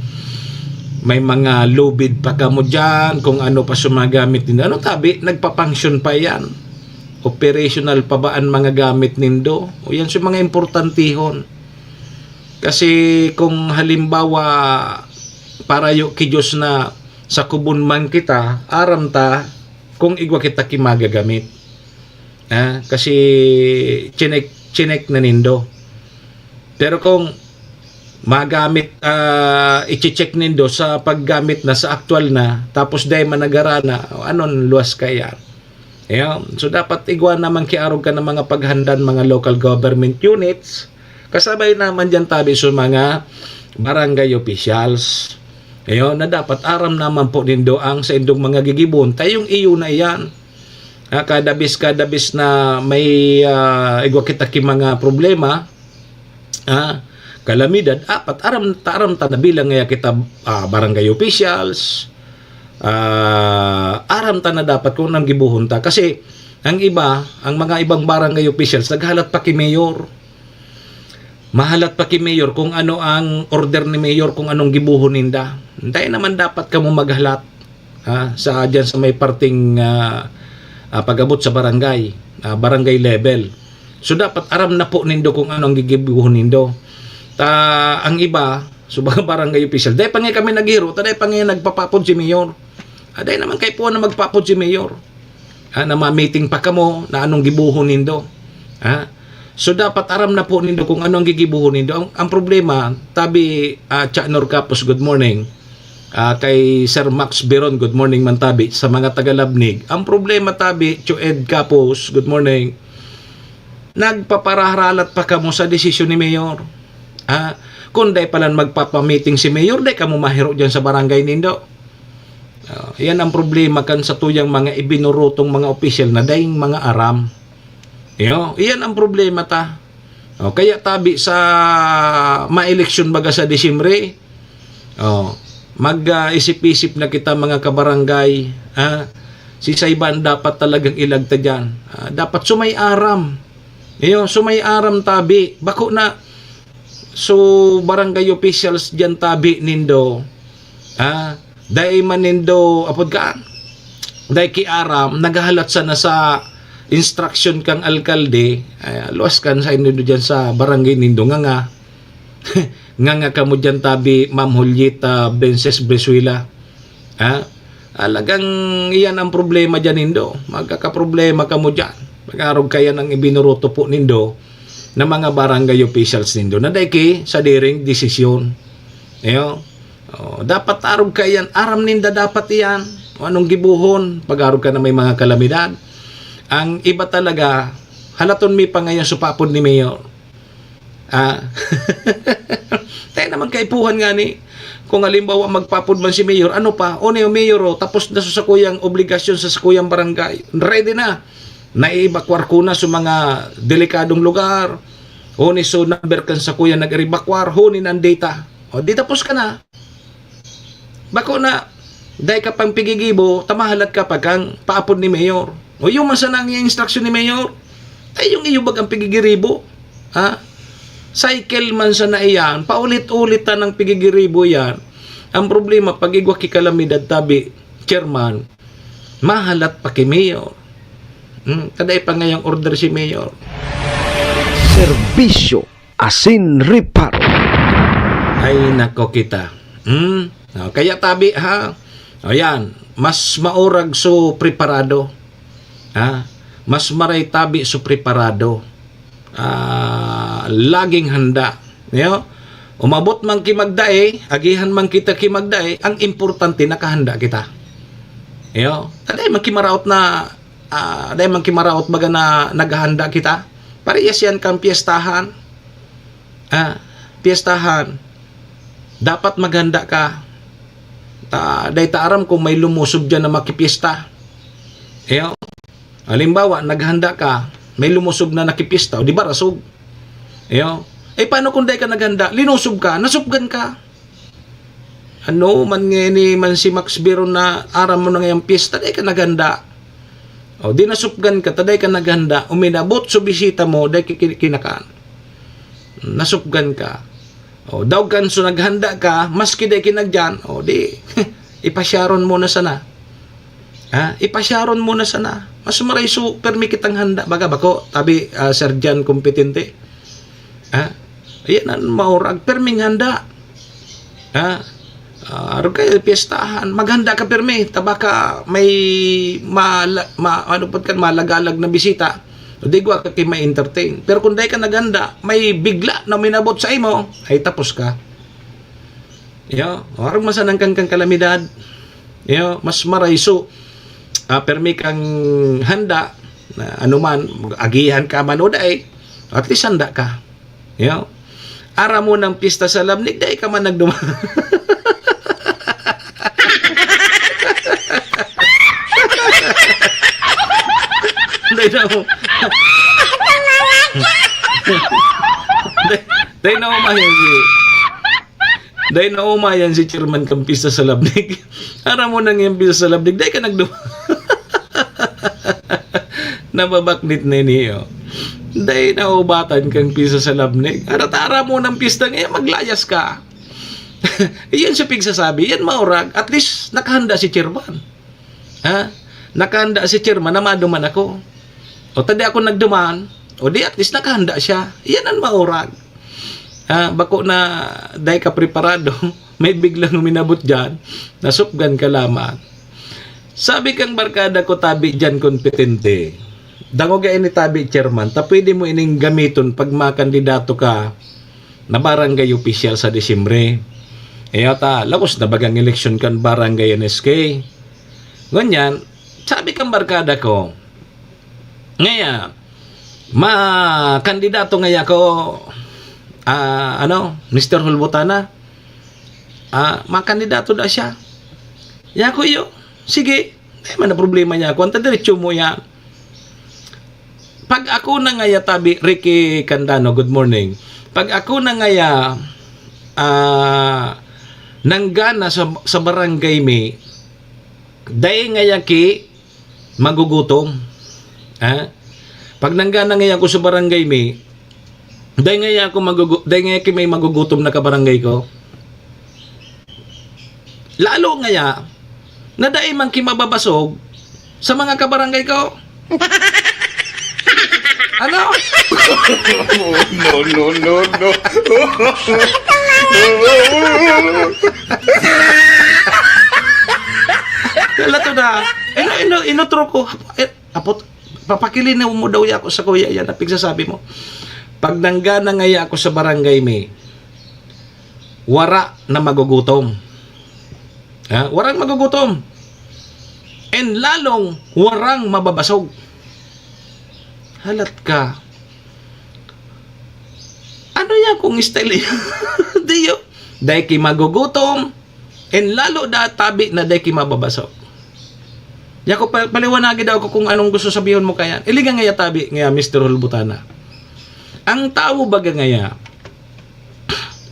may mga lubid pa kamo dyan, kung ano pa sa mga gamit nindo. Ano tabi, nagpa-function pa yan. Operational pa ba ang mga gamit nindo? O yan sa mga importantihon. Kasi kung halimbawa, parayo ki Diyos na sakubon man kita, aram ta kung igwa kita ki magagamit. Ah, kasi chinek, chinek na nindo. Pero kung magamit, ah, iche-check nindo sa paggamit na sa aktual na, tapos dai man nagarana, anon luwas kaya? Ayan. So, dapat igwa naman kiarog ka ng mga paghandan, mga local government units, kasabay naman dyan tabi sa mga barangay officials. Ayan, na dapat aram naman po nindo ang sa indong mga gigibon. Tayong iyo na iyan. Ha, kada bis, kada bis na may, ah, igwa kita ki mga problema, ah, kalamidad, dapat aram ta, aram ta na bilang ngaya kita, ah, barangay officials, ah, aram ta na dapat kung anong gibohon ta. Kasi ang iba, ang mga ibang barangay officials, naghalat pa ki mayor. Mahalat pa ki mayor kung ano ang order ni mayor, kung anong gibohon ninda. Dai naman dapat kamo maghalat, ha, sa, dyan sa may parting, ah, ah, pag-abot sa barangay, ah, barangay level. So, dapat aram na po nindo kung ano ang gigibohon nindo. Ta, ang iba, so, mga barangay official, dai pa nga kami naghiro, ta dai pa nga nagpapapod si mayor. Ah, dai naman kaipuhan na magpapod si mayor. Ah, na ma-meeting pa kamo na anong gibohon nindo. Ha? So, dapat aram na po nindo kung ano ang gigibohon nindo. Ang, ang problema, tabi, ah, Cha Nor Capos, good morning. Ah, kay Sir Max Biron, good morning man tabi. Sa mga taga Labnig, ang problema tabi, Cho Ed Capos, good morning. Nagpaparaharalat pa kamo sa desisyon ni Mayor. Ah, kung dai palan magpapamiting si Mayor, dai kamo mahiro dyan sa barangay nindo. Ah, yan ang problema kan sa tuyang mga ibinorotong mga opisyal na daing mga aram. Iyo, iyan ang problema ta. O, kaya tabi sa maeleksyon baga sa Disyembre, o, mag, ah, isip-isip na kita, mga kabarangay, ha? Si Saiban dapat talagang ilag ta dyan. Ah, dapat sumay aram. Iyo, sumay aram tabi. Bako na, so, barangay officials dyan tabi nindo. Ah, dai man nindo, apod ka, dai ki aram, naghahalat sana sa instruction kang alkalde. Ay, luwas kan sa nindo dyan sa barangay nindo, nga nga. Nga nga kamo dyan tabi, Ma'am Julieta Vences Brizuela. Ha? Alagang iyan ang problema dyan nindo. Magkakaproblema kamo dyan. Mag-arog kaya ng ibinuruto po nindo na mga barangay officials nindo na dai ki sa diring desisyon. Iyo. Oh, dapat arog ka iyan. Aram ninda dapat iyan. O anong gibuhon, pag-arog ka na may mga kalamidad. Ang iba talaga, halaton mi pa ngayon supapod ni Mayor. Ah. Tayo naman kaipuhan nga ni. Kung halimbawa magpapod man si Mayor, ano pa? O niyo, Mayor, oh, tapos na sa sakuyang obligasyon sa sakuyang barangay. Ready na. Naiibakwar ko na sa mga delikadong lugar. Huni so number kan sakuya nag-evacuar, huni nang data. O, di tapos ka na. Bako na, dai ka pang pigigibo, tamahalat ka pa kang paapod ni Mayor. O, yun man sana ang instruction ni Mayor. Ay, yung iyo bagang pigigiribo. Ha? Cycle man sana iyan, paulit-ulit ta ng pigigiribo yan. Ang problema, pag igwa ki kalamidad, tabi, chairman, mahalat pa ki mayor. Hmm, taday pa ngayang order si mayor. Serbisyo asin reparo. Ay, nako kita. Hmm? O, kaya tabi, ha? O yan, mas maurag so preparado. Ha? Mas maray tabi so preparado. Ah, laging handa. Yo? Umabot man ki magdae, agihan man kita ki magdae, ang importante nakahanda kita. Yo? Taday man ki maraot na, ah, taday man ki maraot baga na naghahanda kita. Parehas yan kang piyestahan. Ah, piyestahan. Dapat maghanda ka. Ta, dai ta aram kung may lumusob diyan na makipiyesta. Iyo. Halimbawa, naghanda ka, may lumusob na nakipiyesta, o di ba rasog? Iyo. Eh, paano kung dai ka naghanda? Linusob ka, nasupgan ka. Ano man ngeni man si Max Biron na aram mo na ngayang piyesta, dai ka naghanda. O, di nasupgan ka, ta dai ka naghanda. Uminabot so bisita mo, dai ki-, ki-, kinakan. Nasupgan ka. O, daog kan so naghanda ka, maski dai kinagyan, o, di, ipasyaron mo na sana. Ha? Ipasyaron mo na sana. Mas maray so, permi kitang handa. Baga, bako, tabi, ah, Sir Jan Kompetente. Ha? Ayan ang maurag, perming handa. Ha? Ah, arog kayo, piyestahan. Maghanda ka permi. Ta baka may mala-, ma-, ano po kan, malagalag na bisita. O di gwa ka ki ma-entertain. Pero kung dai ka naghanda, may bigla na minabot sa imo, ay tapos ka. Yo, arog masanang kang, kang kalamidad. Yo, mas maray so, ah, permi kang handa, na anuman, agihan ka man o dai, at least handa ka. Yo. Aram mo nang pista sa labnig, dai ka man nagduman. Dai na mo. Dai, dai na mo mahiya. Dai naomayan si chairman kan pista sa labnig. Aram mo nang yang pista sa labnig, dai ka nagdu-, nababaknit na ini, oh. Dai naubatan kang pista sa labnig. Aram, aram mo nang pista ngayon, maglayas ka. Iyan siya pigsasabi, yan maurag. At least, nakahanda si chairman. Ha? Nakahanda si chairman na maduman ako. O, tadi ako nagduman, o di at least nakahanda siya. Iyan ang maurag. Ha? Bako na dai ka preparado, may biglang uminabot diyan, nasupgan ka lamang. Sabi kang barkada ko, tabi diyan, kompetente. Dangoga ini tabi, chairman, ta pwede mo ining gamiton pag makandidato ka na barangay opisyal sa Disyembre. Iyo ta, lagos na bagang eleksyon kan barangay N S K. Ngunyan, sabi kang barkada ko, ngaya, makandidato ngaya ko, ah, ano, Mister Hulbutana. Ah, makandidato na siya. Yaku iyo, sige, dai man na problema niya. Kung ta diretso mo yan. Pag ako na ngaya, tabi, Ricky Candano, good morning. Pag ako na ngaya, ah, nanggana sa, sa barangay mi, dai ngaya ki magugutom. Ha? Pag nanggana ngaya ako sa barangay mi, dai ngaya ako magugu-, dai ngaya ki may magugutom na kabarangay ko. Lalo ngaya, na dai man ki mababasog sa mga kabarangay ko. Ano? No, no, no, no. Wala to na. Ino, ino, inutro ko. Eh, apot, papakilinaw mo daw ya ako sa kuya yan, na pigsasabi mo. Pag nanggana ngaya ako sa barangay mi, wara na magugutom. Ha? Warang magugutom. And lalong warang mababasog. Halat ka. Ano yan kung style yan? Diyo? Dai ki magugutom. And lalo da tabi na dai ki mababasog. Yaku, pa-, paliwanagi daw ako kung anong gusto sabihon mo kaya. Iliga ngaya tabi, ngaya, Mister Hulbutana. Ang tawo baga ngaya,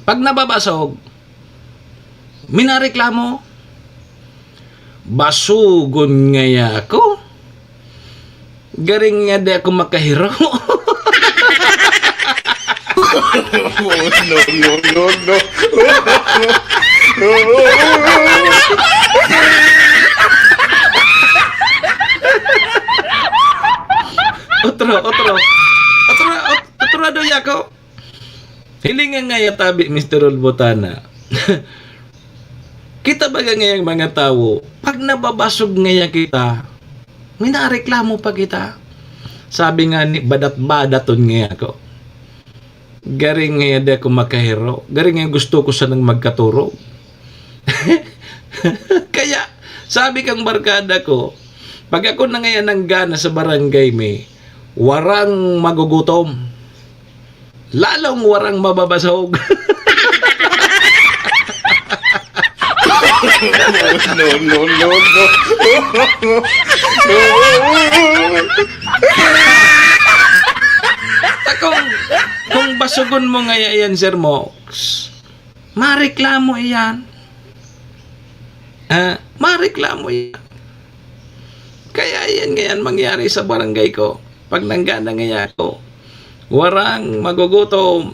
pag nababasog, minareklamo, "Basogon ngaya ako? Garing nga di ako makahiro." No, no, no, no. Otro, otro. Otro, ot-, otro, ano, Yako? Hiling nga ngaya tabi, Mister Ulbutana. Kita baga ngayang mga tawo, pag nababasog ngaya kita, may nareklamo pa kita. Sabi nga ni badat-badaton ngaya ko, "Garing ngaya di ako makahiro. Garing ngaya gusto ko sanang magkaturog." Kaya, sabi kang barkada ko, "Pag ako na ngaya nanggana sa barangay mi, warang magugutom." Lalong warang mababasog. No, no, no, no. Ta kung, kung basogon mo ngaya yan, Sir Mox, mareklamo iyan. Ah, mareklamo iyan. Kaya yan ngayon mangyari sa barangay ko. Pag nanggana ngaya ako, warang magugutom,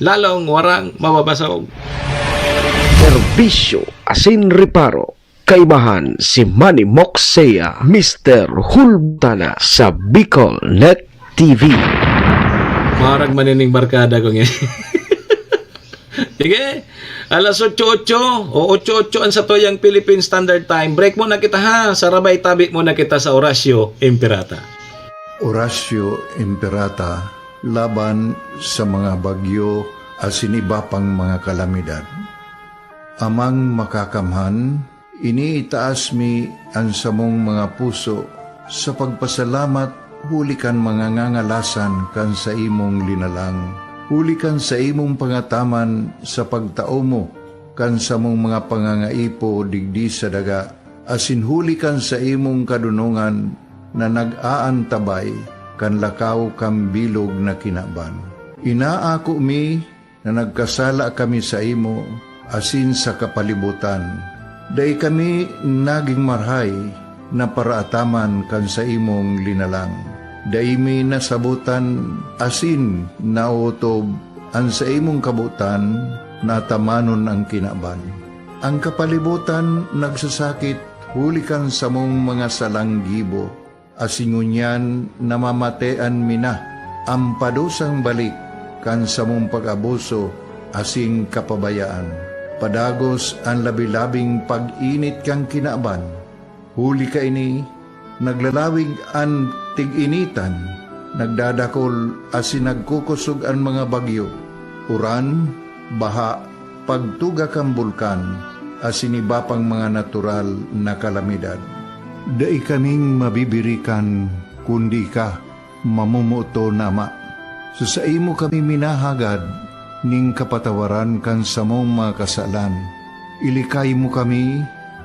lalong warang mababasog. Serbisyo asin reparo. Kaibahan si Manny Moxea, Mister Hulbutana sa Bicol Net T V. Marag manining barkada ko ngayon. Sige, alas otso otso o otso otso ang satuyang Philippine Standard Time. Break muna kita, ha. Sarabay tabi muna kita sa Orasyo Imperata. Orasyo Imperata laban sa mga bagyo asin iba pang mga kalamidad. Amang Makakamhan, iniitaas mi an samong mga puso sa pagpasalamat huli kan mga ngangalasan kan saimong linalang, huli kan saimong pangataman sa pagtao mo kan samong mga pangangaipo digdi sa daga, asin huli kan saimong kadonongan na nag-aantabay kan lakaw kan bilog na kinaban. Inaako mi na nagkasala kami saimo asin sa kapalibotan. Dai kami nagin marahay na paraataman kan saimong linalang. Dai mi nasabotan asin naotob an saimong kabotan na atamanon an kinaban. An kapalibotan nagsasakit huli kan samong mga salang gibo, asin ngunyan namamatean mi na an padusang balik kan samong pag-abuso asin kapabayaan. Padagos an labi-labing pag-init kan kinaban. Huli kaini, naglalawig an tig-initan, nagdadakol asin nagkukosog an mga bagyo, uran, baha, pagtuga kan bulkan, asin iba pang mga natural na kalamidad. Dai kaming mabibirikan, kundi ika, mamomoton na Ama. Sa saimo kami minahagad nin kapatawaran kan samong mga kasalan. Ilikay mo kami,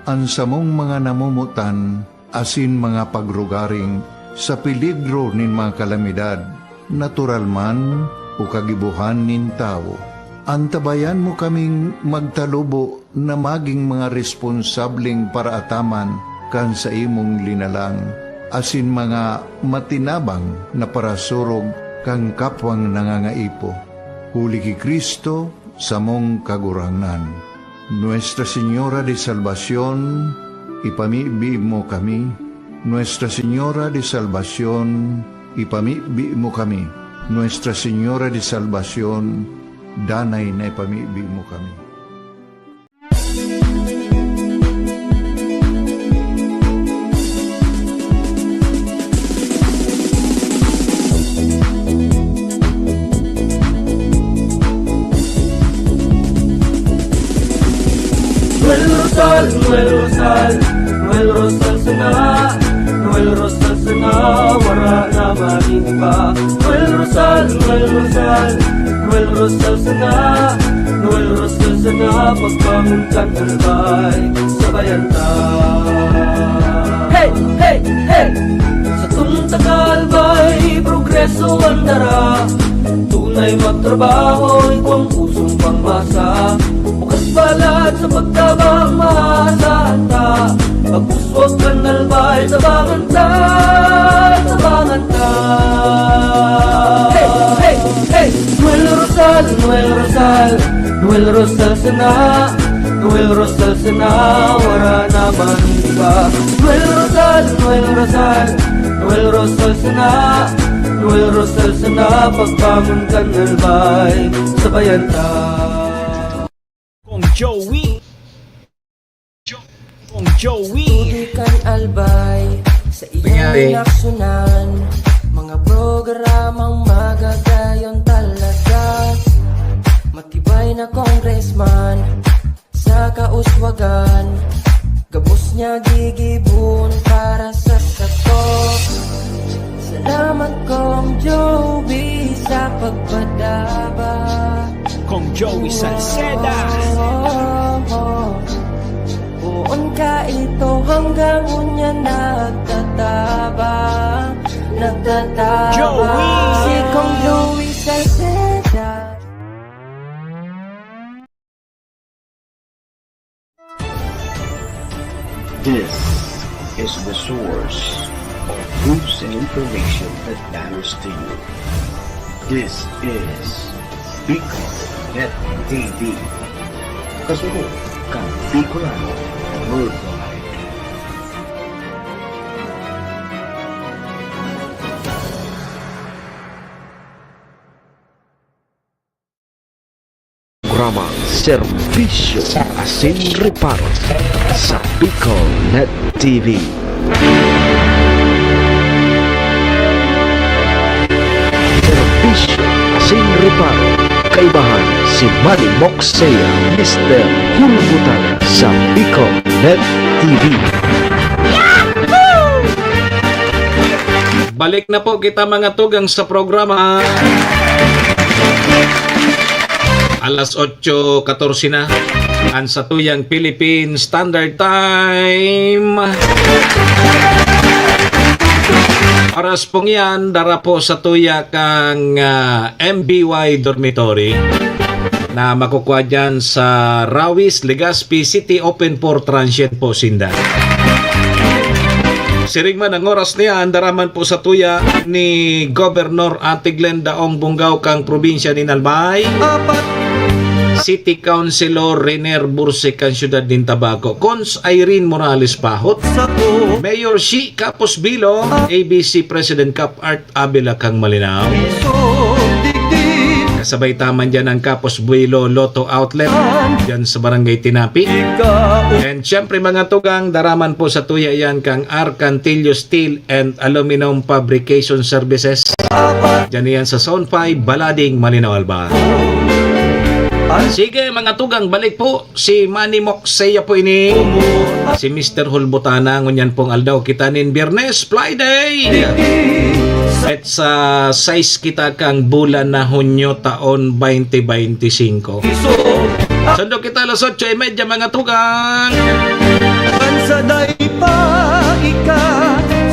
an samong mga namomotan, asin mga pagrugaring sa peligro nin mga kalamidad, natural man o kagibohan nin tawo. Antabayan mo kaming magtalubo na magin mga responsableng paraataman kan saimong linalang, asin mga matinabang na parasurog kan kapwang nangangaipo. Huli ki Cristo, samong Kagurangnan. Nuestra Señora de Salvacion, ipamibi mo kami. Nuestra Señora de Salvacion, ipamibi mo kami. Nuestra Señora de Salvacion, danay na ipamibi mo kami. Noel Rosal, Noel Rosal, Noel Rosal sana, Noel Rosal sana, wara na magin iba. Noel Rosal, Noel Rosal, Noel Rosal sana, Noel Rosal sana, pagbangon kan albay, sabayan ta. Hey, hey, hey! Sa tunta ka albay, progreso ang dara. Tunay magtrabaho, igwang pusong pangmasa. Bukas palad sa pagtabang, maasahan ta. Pagpuswag kan albay, tabangan ta, tabangan ta. Hey, hey, hey! Noel Rosal, Noel Rosal, Noel Rosal sana, Noel Rosal sana, wala na man iba. Noel Rosal, Noel Rosal, Noel Rosal sana, Noel Rosal sana, pagbangon kan Albay, sabayan ta. Kong Joey. Kong Joey. Tubig kan Albay sa iyong Nangyari. Inaksyonan. Mga programang magagayon talaga. Matibay na congressman sa kauswagan. Gabos niya gigibon para sa sato. Salamat, Kong Joey, sa pagpadaba. Kong Joey Salceda. Poon ka ito hanggang unya nagtatabang, nagtatabang. Joey! Si Kong Joey Salceda. This is the source of news and information that matters to you. This is Bicol Net T V. Kasunod kan Bicolano Worldwide. Programa Serbisyo Asin Reparo sa Bicol Net T V. Serbisyo Asin Reparo, kaibahan si Manny Moxea, Mister Hulbutan sa Bicol Net T V. Balik na po kita, mga tugang, sa programa. Alas otso katorse na an satuyang Philippine Standard Time. Oras pong yan, dara po satuya kang, ah, M B Y Dormitory na makukuha dyan sa Rawis, Legazpi City, open for transient po sinda. Siring man ang oras niya, andaraman po satuya ni Governor Ate Glenda Ong Bunggaw kang probinsya nin Albay, City Councilor Renier Bursik kang siyudad nin Tabaco, Cons Irene Morales Pahot, Mayor Shi Capos Bilo, A B C President Cap Art Abela kang Malinao. Kasabay ta man dyan ang Capos Builo Lotto Outlet, dyan sa Barangay Tinapi. And syempre, mga tugang, daraman po satuya yan kang Arcantillo Steel and Aluminum Fabrication Services. Dyan yan sa Zone five, Balading, Malinao, Albay. Sige, mga tugang, balik po si Manny Moxea po ini, si Mister Hulbutana, ngunyan pong aldaw kita nin Biyernes, Friday. Petsa sais kita kang bulan na Hunyo, taon twenty twenty-five. Sundo kita alas otso y media, mga tugang.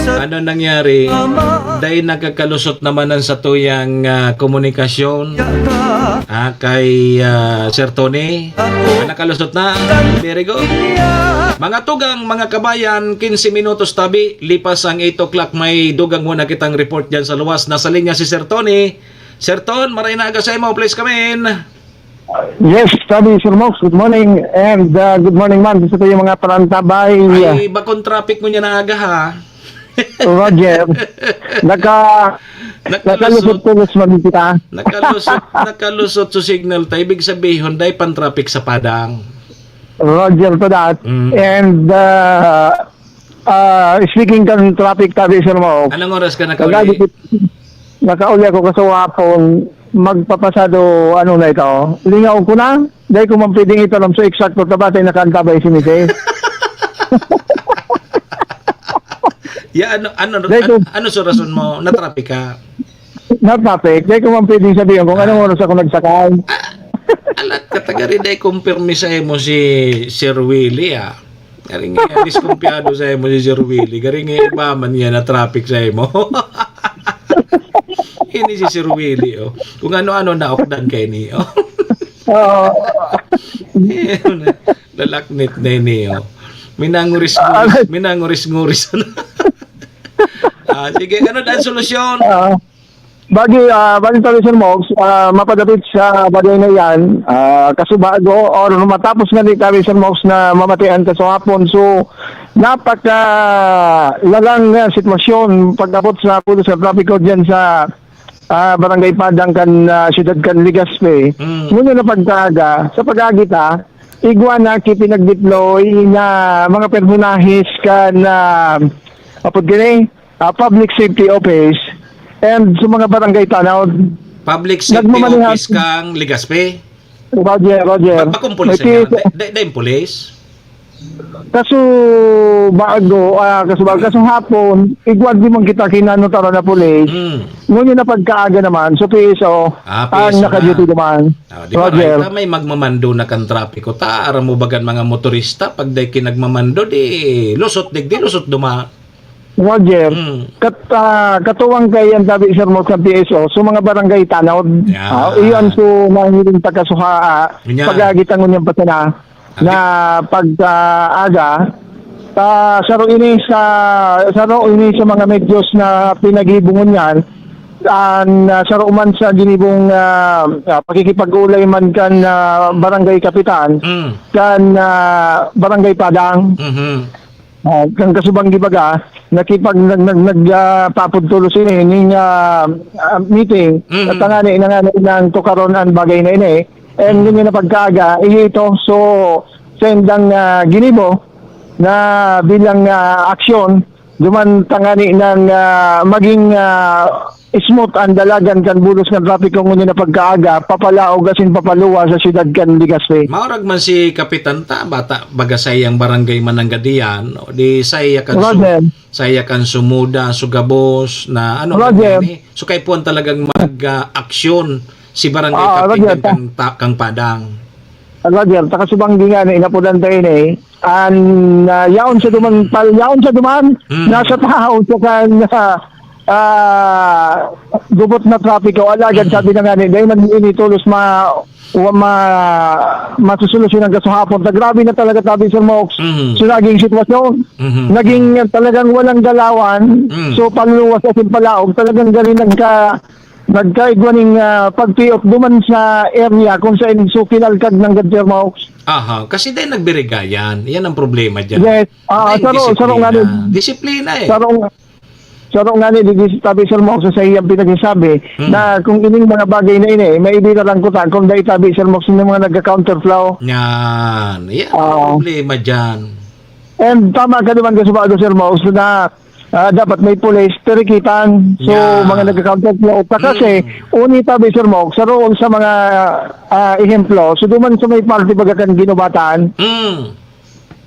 Ano nangyari? Dai nakakalusot naman ang satuyang, ah, komunikasyon. Ah, kay, ah, Sir Tony. Ah, nakalusot na. Very good. Mga tugang, mga kabayan, quince minutos tabi, lipas ang eight o'clock, may dugang muna kitang report dyan sa luwas. Nasa linya si Sir Tony. Sir Ton, maray na aga sa imo, please come in. Yes, Tabi, Sir Mox, good morning. And, uh, good morning man sa iyo mga parantabay. Ay, bakong traffic mo niya na aga, ha? Roger, naka-, nakalusot-kulos man kita. Nakalusot, nakalusot sa signal ta. Ibig sabihin, dai pan traffic sa padang. Roger to that. Mm. And, uh, uh, speaking kan traffic, Tabi, Sir Mo, anong oras ka nakauli? Nakauli ako kasawapon, magpapasado, ano na ito, lingaw ko na. Dai ko man pwedeng itanom sa eksakto, ta basi nakaantabay si Misis. Ya, ano, ano, Dai ko an-, ano sa rason mo? Natraffic ka? Natraffic. Dai ko man pwedeng sabihin kung anong oras ako nagsakay. Ah, alat ka, taga rin dai kumpirmi sa imo si Sir Willie, ah. Garing nga, diskumpiyado sa imo si Sir Willie. Garing nga, iba man niya na traffic sa imo. Ini si Sir Willie, oh. Kung ano-ano naokdan kay niyo. Oo. Lalaknit na ini, oh. Minanguris-nguris, Ah. minanguris-nguris. Ah, sige, ano na ang solusyon? Ah. Bagi, ah, bali tabi, Sir Mogs, ah, mapadapit sa bagay na iyan, ah, kasubago or matapos nga di tabi, Sir Mogs, na mamatian kasuhapon. So, napaka lalang nga sitwasyon pag-abot sa pulis sa trapiko diyan sa, ah, Barangay Padang kan, ah, siyudad kan Legazpi. Mm. Ngunyan na pagkaaga, sa pag-agi ta, igwa na ki pinag-deploy na mga personahes kan, ah, apod gini, ah, Public Safety Office and sa mga barangay tanod. Public Safety Nagmamaneha- Office kang Legazpi? Roger, Roger. Ba-, bakong pulis May yan? P S O. Da-, da-, da yung pulis? Kaso bago, ah, kaso bago, kaso hapon, igwa di man kita kinano tara na pulis. Hmm. Ngunyan na pagkaaga naman, so P S O Ah, ang P S O naka-duty na. Naman. Ah, di ba, Roger. Ay, may magmamando na kan trapiko. Ta, aram mo bagan mga motorista, pag dai kinagmamando, di lusot digdi, lusot duma. Roger, Hmm. kat-, ah, katuwang kay ang tabi, Sir Mo, sa P S O, so mga barangay tanod. Yan. Ah, iyan so mahiling pagkasuhaa, Yan. Pag-agi ta ngunyan pa sana Abi- na pag, ah, aga. Ah, saro ini sa, saro ini sa mga medios na pinaghibo ngunyan, an, ah, saro man sa ginibong, ah, ah, pakikipag-ulay man kan, ah, barangay kapitan, Hmm. kan, ah, barangay padang. Mhm. Ah, kan kasubang gibaga, nakipag-, nag-, nag-, nag-, ah, papod tulos ini, ning, ah, ah, meeting, Mm. at tangani, nangani nang tukaron an bagay na ini. And Mm. yun yung napagkaaga, iyo ito. So, sa indang, ah, ginibo na bilang, ah, aksyon, duman tangani nang, ah, maging, ah, smooth an dalagan kan bulos kan trapiko ngunyan na pagkaaga, papalaog asin papaluwas sa siyudad kan Legazpi. Maurag man si Kapitan ta, bata, baga saiyang barangay man nanggad iyan, o di saiya kan su-, Roger. Saiya kan sumuda, sugabos, na ano, Roger. Ini. So, kaipuhan talagang mag, ah, aksyon si barangay Ah, Kapitan Roger, ta- kang ta-, kang Padang. Roger, takasubang di nga na inapudan tayo ini. An, ah, yaon sa duman, pal-, yaon sa duman, Mm. nasa tao sa kan, ah, ah, gubot na trapiko. Alagad Mm. sabi na nga ni, dahil man ini tulos ma-, wa-, ma-, masusolusyon ang kaso hapon. Ta grabe na talaga, tabi, Sir Mox. Mm. So, naging sitwasyon. Mhm. Naging talagang walang galawan. Mm. So, paluwas at palaog, talagang galing nagka-, nagkaigwa ning, ah, pagpiot duman sa area kung saan so kinalkag ng Sir Mox. Aha, kasi dahil nagbirigayan. Yan ang problema dyan. Yes. Ah, Dahil saro, saro nga disiplina. Disiplina eh. Saro nga, saro nga ni, di, di, tabi, Sir Mox, sa iyang pinagsasabi, Hmm. na kung ining mga bagay na ini, may ibira lang ko ta, kung dahil tabi, Sir Mox, yung mga nagka-counterflow. Yan. Yan ang Oo. problema dyan. And tama ka naman, Kasubado, Sir Mox, na, ah, dapat may pulis, tirikitan. So, Yeah. mga nagka-counterflow. Ta kasi, Hmm. uni tabi, Sir Mox, saro sa mga, ah, ehemplo, so duman sa may party baga kan Ginubatan, Hmm.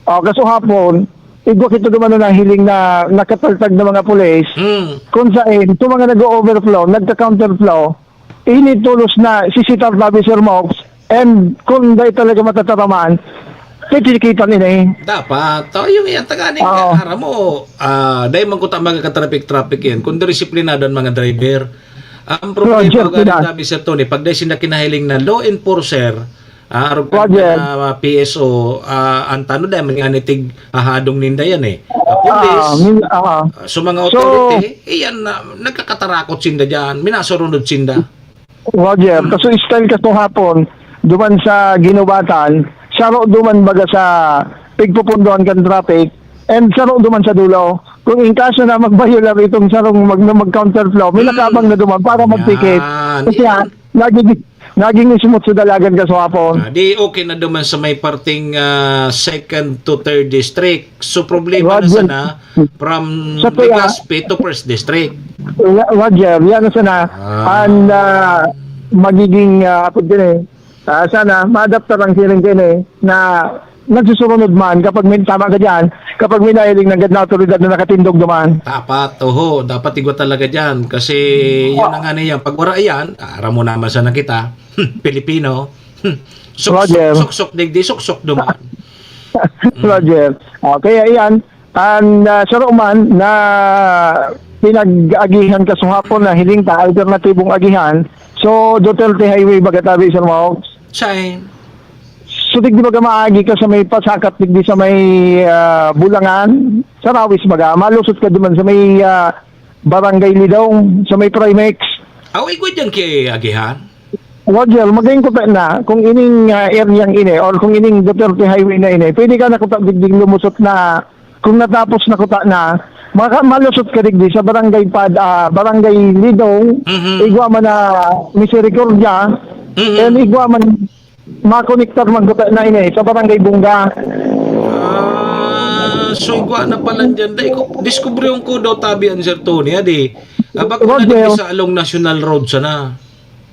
O, kaso hapon, igwa kita duman na nahiling na nakataltag na mga pulis. Hmm. Kung sain, itong mga nag-o-overflow, nagka-counterflow, ini tulos na sisitar tabi, Sir Mox, and kung dahil talaga matataraman, titirikitan ini. Dapat. O, yung yan, taganing Oo. aram mo, ah, dahil man kuta magka-traffic-traffic yan, kung disiplinado ang mga driver. Ang problema Roger, ugali pina- tabi, Sir Tony, pag dahil sinda kinahiling na law enforcer, ah, arog Roger. na P S O, ah, ang tanod ay mga nitig ahadong ninda yan eh. Ah, pulis, Ah, min-, ah. ah, so mga So, authority, iyan na, nagkakatarakot sinda dyan, minasurunod sinda. Roger, Hmm. kaso style ka kahapon, duman sa Ginubatan, saro duman baga sa pigpupundohan kan traffic, and saro duman sa dulo. Kung in kaso na mag-violar itong sarong mag-, mag-counterflow, may Hmm. nakabang na duman para Yan. mag-ticket. Kasi Yan. ah, nagiging, naging smooth sa dalagan kaso hapon. Ah, di okay na duman sa may parting, ah, second to third district. So, problema na Roger. sana from Sa kaya Legazpi to first district. Wa-, Roger, yan na sana. Ah. Ang, ah, magiging, ah, apod din eh. Ah, sana, maadaptar ang hearing din eh, na nagsusurunod man kapag may, tama ka dyan, kapag may nahiling ng gad na awtoridad na nakatindog naman. Dapat, oho, dapat igwa talaga dyan. Kasi yan Oh. ang ano yan. Pag wala yan, aram mo naman sana kita, Pilipino, suksok, Roger. suksok, digdi, suksok duman. Mm. Roger. Ah, kaya iyan, ang, ah, saro man na pinag-agihan kasuhapon na hiling ta, alternatibong agihan. So, Duterte Highway, baga tabi, Sir Mox. Siya eh. So, digdi baga maagi ka sa may pasakat, digdi sa may, ah, Bulangan, sa Rawis baga, malusot ka duman sa may, ah, Barangay Lidong, sa may Primex. Aw, igwa diyan ki agihan? Roger, maging kuta na kung ining, ah, area ini or kung ining Duterte Highway na ini, pwede ka na kuta digdig lumusot na kung natapos na kuta na, maka-, malusot ka digdi sa Barangay Pad-, ah, Barangay Lidong, Mhm. igwa man na Misericordia, Mhm. and igwa man makonektar man kuta na ini sa Barangay Bunga. Ah, so igwa na pala diyan. Dai ko, diskubrihon ko daw tabi an Sir Tony, adi. Ah, bako na Roger. Digdi sa along National Road sana.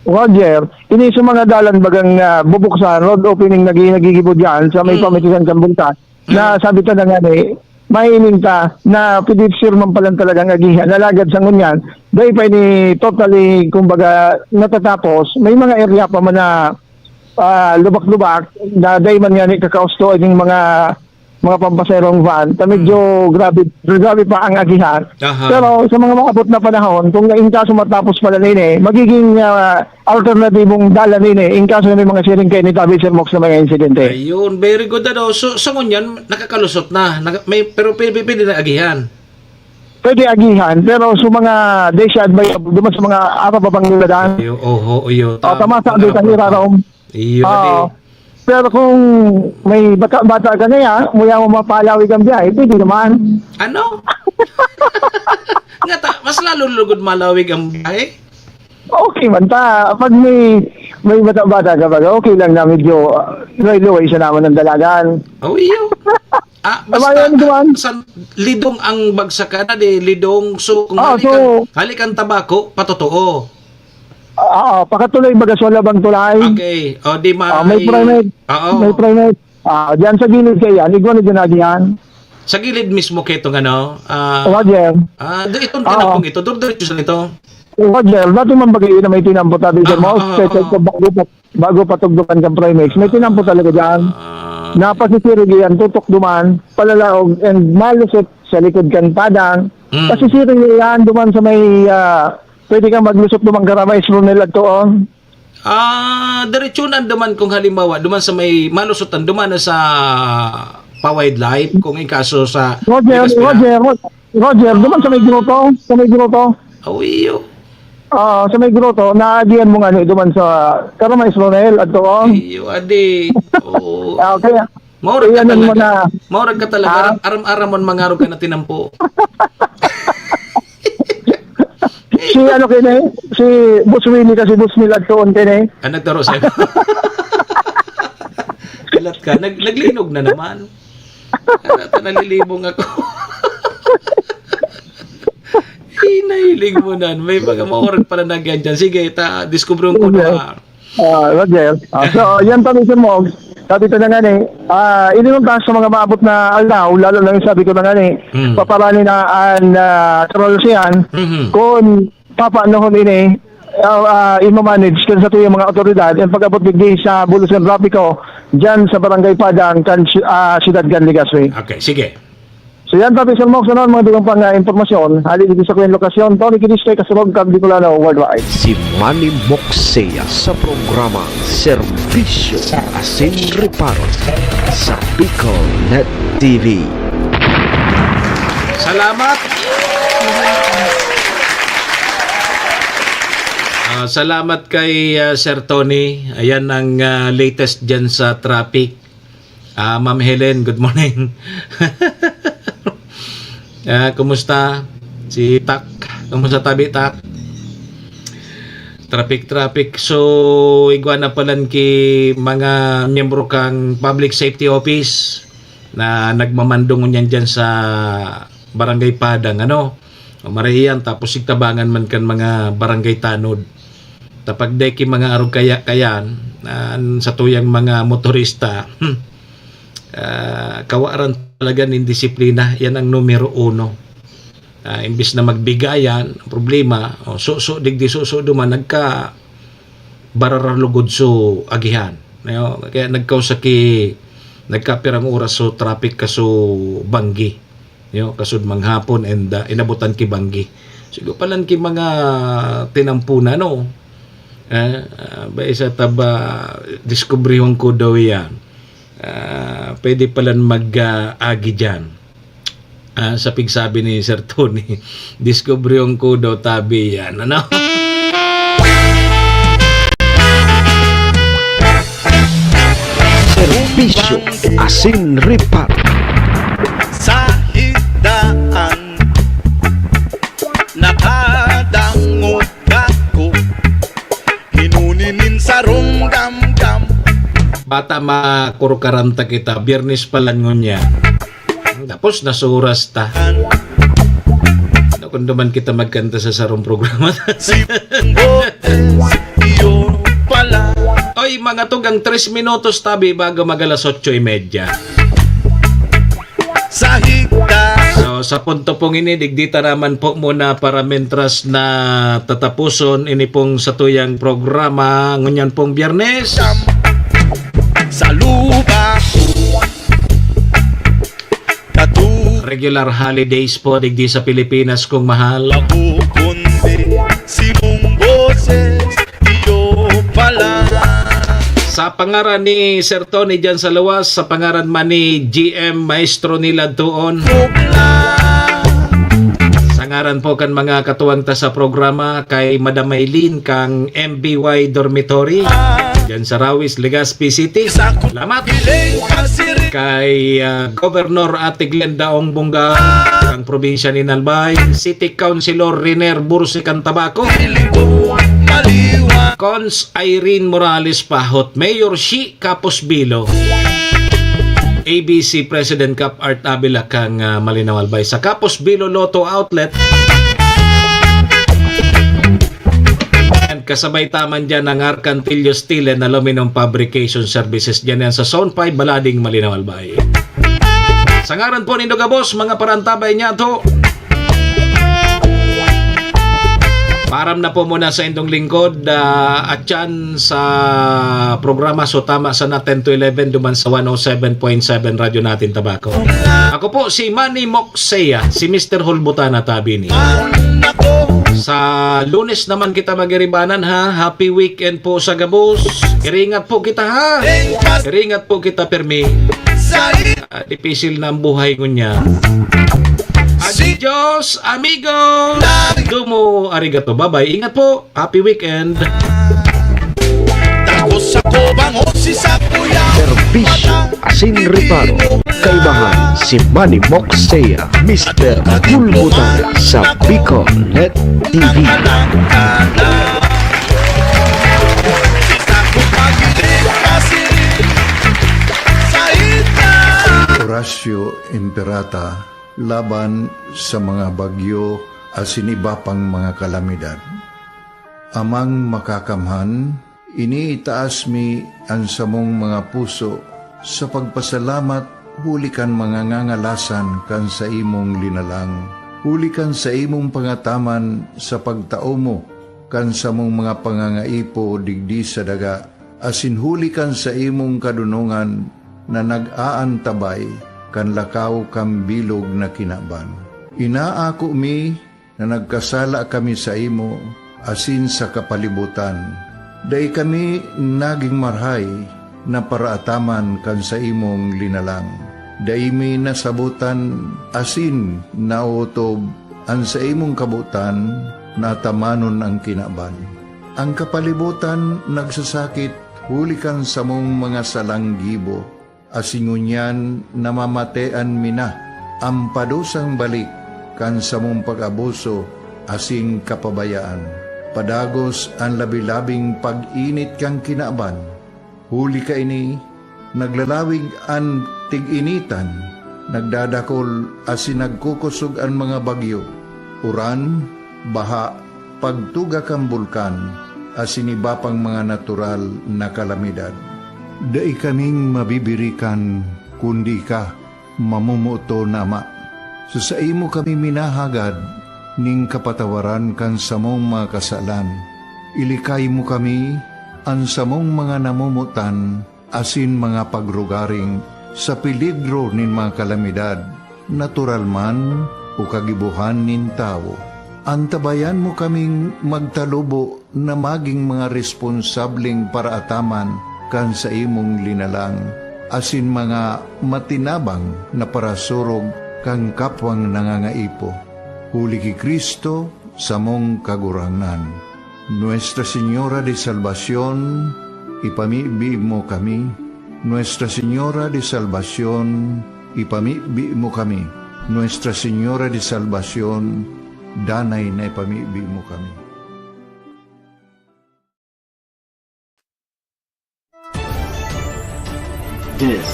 Roger, ini sa mga dalan bagang, ah, bubuksan, road opening nagi-, nagigibo diyan sa may Hmm. pamitisan kan bulsa. Na Hmm. sabi ta na nga ni, mahiling ta na pwede sure man palan talagang agihan. Alagad sa ngunyan, dai pa ini totally, kumbaga, natatapos. May mga area pa man na, ah, lubak-lubak, na dai man nga ni kakausto ining mga, mga pampaserong van. Ta medyo Hmm. grabe, grabe pa ang agihan. Aha. Pero sa mga maabot na panahon, kung in kaso matapos pala na ini, magiging, ah, alternatibong dalan ini in kaso may mga siring kaini tabi, Sir Mox, na mga insidente. Ayun, very good, ano. So, sa ngunyan, nakakalusot na. Naka-, may, pero pi-, pi-, pwede na agihan. Pwede agihan, pero sa mga, di siya advisable, duman sa mga arababang luladan. Iyo, oho, iyo, O, tama, tama sa mga abitang airport. Irarom. Iyo, Oo. di. Pero kung may bata-bata ka na yan, muya mo mapalawig ang biyahe, pwede naman. Ano? Nga ta, mas lalo lugod malawig ang biyahe? Okay man ta. Pag may, may bata-bata ka, baga, okay lang na medyo, ah, luway-luway siya naman ng dalagan. Oh, iyo. Ah, Tama basta, yun, Juan. ah, sa Lidong ang bagsakan, di Lidong. So, kung Ah, hali so kan, hali kan Tabaco, patotoo. Ah, ah, pakatuloy baga sa labang tulay. Okay. O, di ma-, Ah, may primate. Oo. May primate. Ah, diyan sa gilid kaya, igwa na dyan na diyan. Sa gilid mismo ketong ano, ah, Roger. ah, do-, itong Oo. tinampong ito, dur-, diretso sa ito. Roger, dati man bagay yun na may tinampo tabi sa Ah, Mouse, ah, kaya ah. sa bago pa, bago pa tugdukan kang Primex, may tinampo talaga dyan. Ah. Napasisirig yan, tutok duman, palalaog, and malusot sa likod kan padang. Mm. Pasisirig yan, duman sa may, ah, pwede kang maglusot duman ka Ramais Ronel at Tuong. Ah, diretso na duman kung halimbawa, duman sa may malusotan, duman na sa pa-wildlife, kung ikaso sa Roger, Vegas, Roger, Ro-, Roger, duman sa may grotto, sa may grotto. Oh, iyo. Ah, sa may grotto, naagihan mo nga ni duman sa Karamais Ronel, adto, oh. Iyo, adi. Oo. Ah, okay. Maurag ka Iyan ang talaga. mga Maurag ka talaga. Ah. Aram-, aram-aram man mangarog ka na tinampo. Si ano kini? Si Boss Willie kasi Boss Neil adtoon kini. Ah, nagtaro sa'yo. Kalat ka. Nag-, naglinog na naman. Ano, ta nalilibong ako. Hinahiling mo nan. May mga maurag pala na ganyan. Sige, ta, diskubron ko Sige. na. Ah, Roger. Ah, so, yan pa, Mister Mog. Sabi ko na nga ni, ah, ininuntas sa mga maabot na aldaw, lalo lang yung sabi ko na nga ni, Hmm. paparani na an, ah, Carol Sian, Mhm. kung papaanohon ini, ah, ah, imamanage kan sa tuyang mga otoridad, ang pag-abot digdi sa bulos ng trapiko, dyan sa Barangay Padang, kan, ah, Siyudad kan Legazpi. Okay, sige. So yan, Papi Sir Mox, ano ang mga dugang pang, ah, impormasyon? Hali dito sa Queen Lokasyon, Tony Kidiskay, Kasurog, Cab Bicolano, Worldwide. Si Manny Moxea sa programa Serbisyo asin Reparo sa Bicol Net T V. Salamat! Ah, salamat kay, ah, Sir Tony. Ayan ang, ah, latest dyan sa traffic. Ah, Ma'am Helen, good morning. Ah, kumusta? Si Tak, kumusta tabi, Tak? Traffic, traffic. So, igwa na palan ki mga miyembro kang Public Safety Office na nagmamando ngunyan dyan sa Barangay Padang, ano? O, maraiyan, tapos sigtabangan man kan mga barangay tanod. Ta pag dai ki mga arog kaya-kayan, ah, an satuyang mga motorista, hmm, ah, kawaran talaga nin disiplina. Yan ang numero uno. Ah, imbis na magbigayan, ang problema, o, suso digdi, suso duman, nagka-, bararalugod so agihan. Ayo, kaya nagkausa ki, nagkapirang oras so traffic kaso banggi. Yo, kasud manghapon and, ah, inabutan ki banggi. Siguro palan ki mga tinampunan, no? Eh, ah, ba isa ta ba, diskubrihon ko daw yan. Ah, pwede palan mag, ah, agi dyan. Ah, sa pigsabi ni Sir Tony, diskubrihon ko daw tabi yan, ano? Serbisyo asin reparo. Sa higdaan, nakadangog ako, hinuni nin sarong gamgam. Bata makurkaranta kita, Biyernes pa lang ngunyan. Tapos nasuras ta. Ano kung duman kita magkanta sa sarong programa? Si Boses, iyo pala. Oy, mga tugang, tres minutos tabi bago mag alas otso y media. Sa higda. So, sa punto pong ini, digdi ta naman po muna para mentras na tatapuson ini pong satuyang programa ngunyan pong Biyernes. Sa lupa. Katu. Regular holidays po digdi sa Pilipinas, kung mahal. Makukundi si mong boses, iyo pala. Sa pangaran ni Sir Tony dyan sa luwas, sa pangaran man ni G M Maestro Nilad Tuon. Bukla. Sa ngaran po kan mga katuwang ta sa programa, kay Madam Maylene kang M B Y Dormitory, dyan sa Rawis, Legazpi City. Salamat. Kay, ah, Governor Ate Glenda Ong Bongga, kang probinsya ni Albay, City Councilor Riner Bursi kang Tabaco, Cons Irene Morales Pahot, Mayor Shi Capos Bilo, A B C President Cap Art Avila kang, ah, Malinao Albay, sa Capos Bilo Lotto Outlet. And kasabay ta man dyan ang Arcantillo Steel and Aluminum Fabrication Services dyan yan sa Zone five, Balading, Malinao Albay. Sa ngaran po nindo gabos, mga parantabay niya to. Param na po muna sa indong lingkod, ah, Atyan, sa programa. So, tama sana ten to eleven, duman sa one oh seven point seven Radyo Natin Tabaco. Ako po si Manny Moxea, si Mister Hulbutana Tabini. Sa Lunes naman kita magiribanan, ha. Happy weekend po sa gabos. Iringat po kita, ha. Iringat po kita, permi. Ah, dipisil na ang buhay ngunyan. Adios, amigos! Domo arigato. Bye-bye. Ingat po. Happy weekend. Takos ako, bango si Sakuya. Serbisyo asin reparo. Kaibahan si Manny Moxea, Mister Bulbutana sa Bicolnet T V. Horacio Imperata laban sa mga bagyo asin iba pang mga kalamidad. Amang Makakamhan, iniitaas mi an samong mga puso sa pagpasalamat huli kan mga ngangalasan kan saimong linalang, huli kan saimong pangataman sa pagtao mo kan samong mga pangangaipo digdi sa daga, asin huli kan saimong kadonongan na nag-aantabay kan lakaw kan bilog na kinaban. Inaako mi na nagkasala kami saimo asin sa kapalibotan. Dai kami nagin marahay na paraataman kan saimong linalang. Dai mi nasabotan asin naotob an saimong kabotan na atamanon an kinaban. An kapalibotan nagsasakit huli kan samong mga salang gibo, asin ngunyan namamatean mi na an padusang balik kan samong pag-abuso asin kapabayaan. Padagos an labi-labing pag-init kan kinaban. Huli kaini, naglalawig an tig-initan, nagdadakol asin nagkukosog an mga bagyo, uran, baha, pagtuga kan bulkan, asin iba pang mga natural na kalamidad. Dai kaming mabibirikan, kundi ika, mamomoton na Ama. Sa saimo kami minahagad nin kapatawaran kan samong mga kasalan. Ilikay mo kami, an samong mga namomotan, asin mga pagrugaring sa peligro nin mga kalamidad, natural man o kagibohan nin tawo. Antabayan mo kaming magtalubo na magin mga responsableng paraataman kan saimong linalang, asin mga matinabang na parasurog kan kapwang nangangaipo. Huli ki Cristo, samong Kagurangnan. Nuestra Señora de Salvacion, ipamibi mo kami. Nuestra Señora de Salvacion, ipamibi mo kami. Nuestra Señora de Salvacion, danay na ipamibi mo kami. This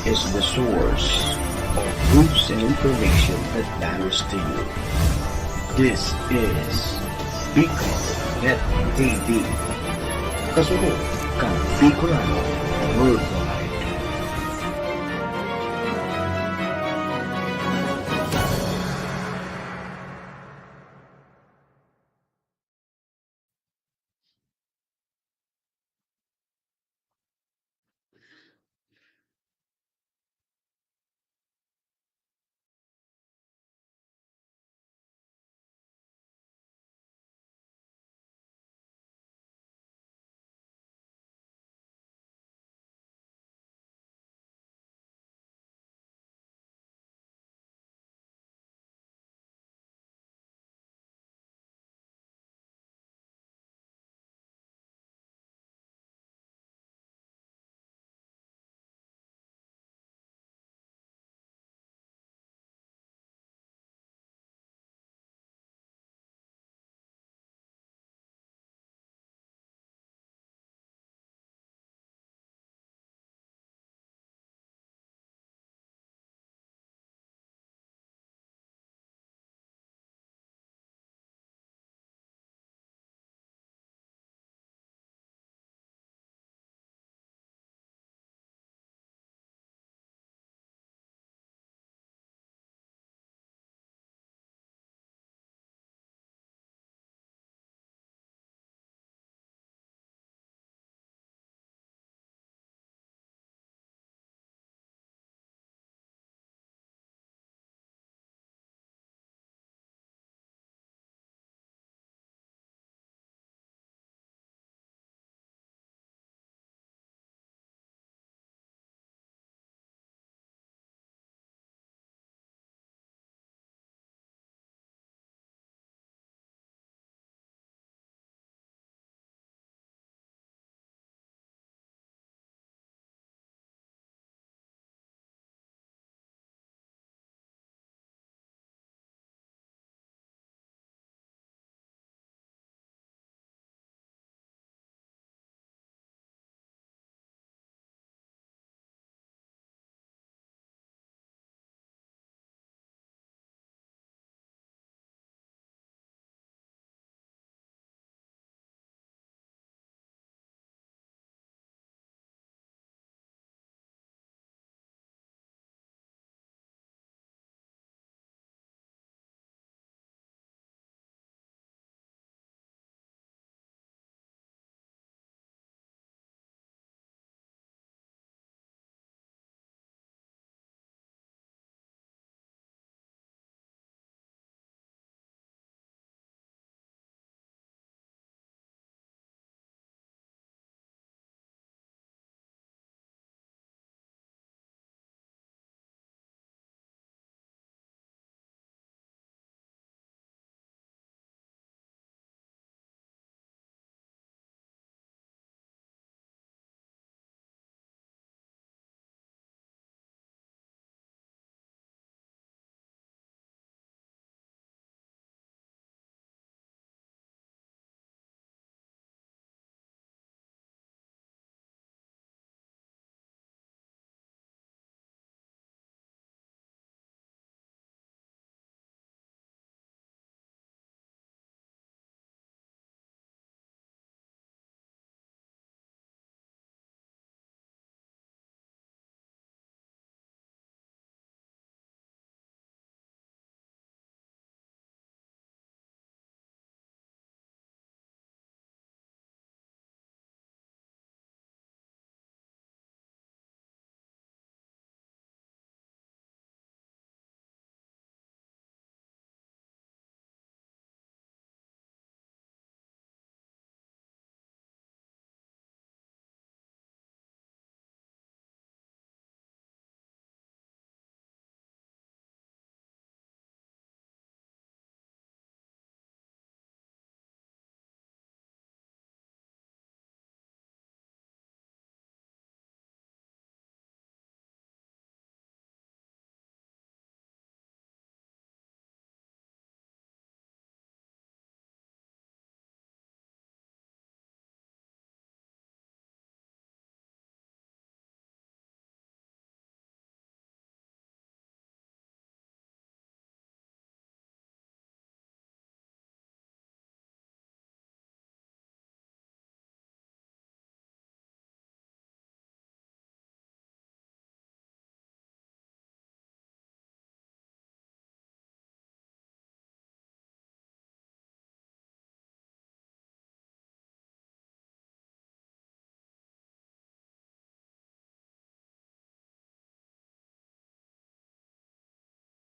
is the source of news and information that matters to you. This is Bicol Net T V. Kasunod kan Bicolano World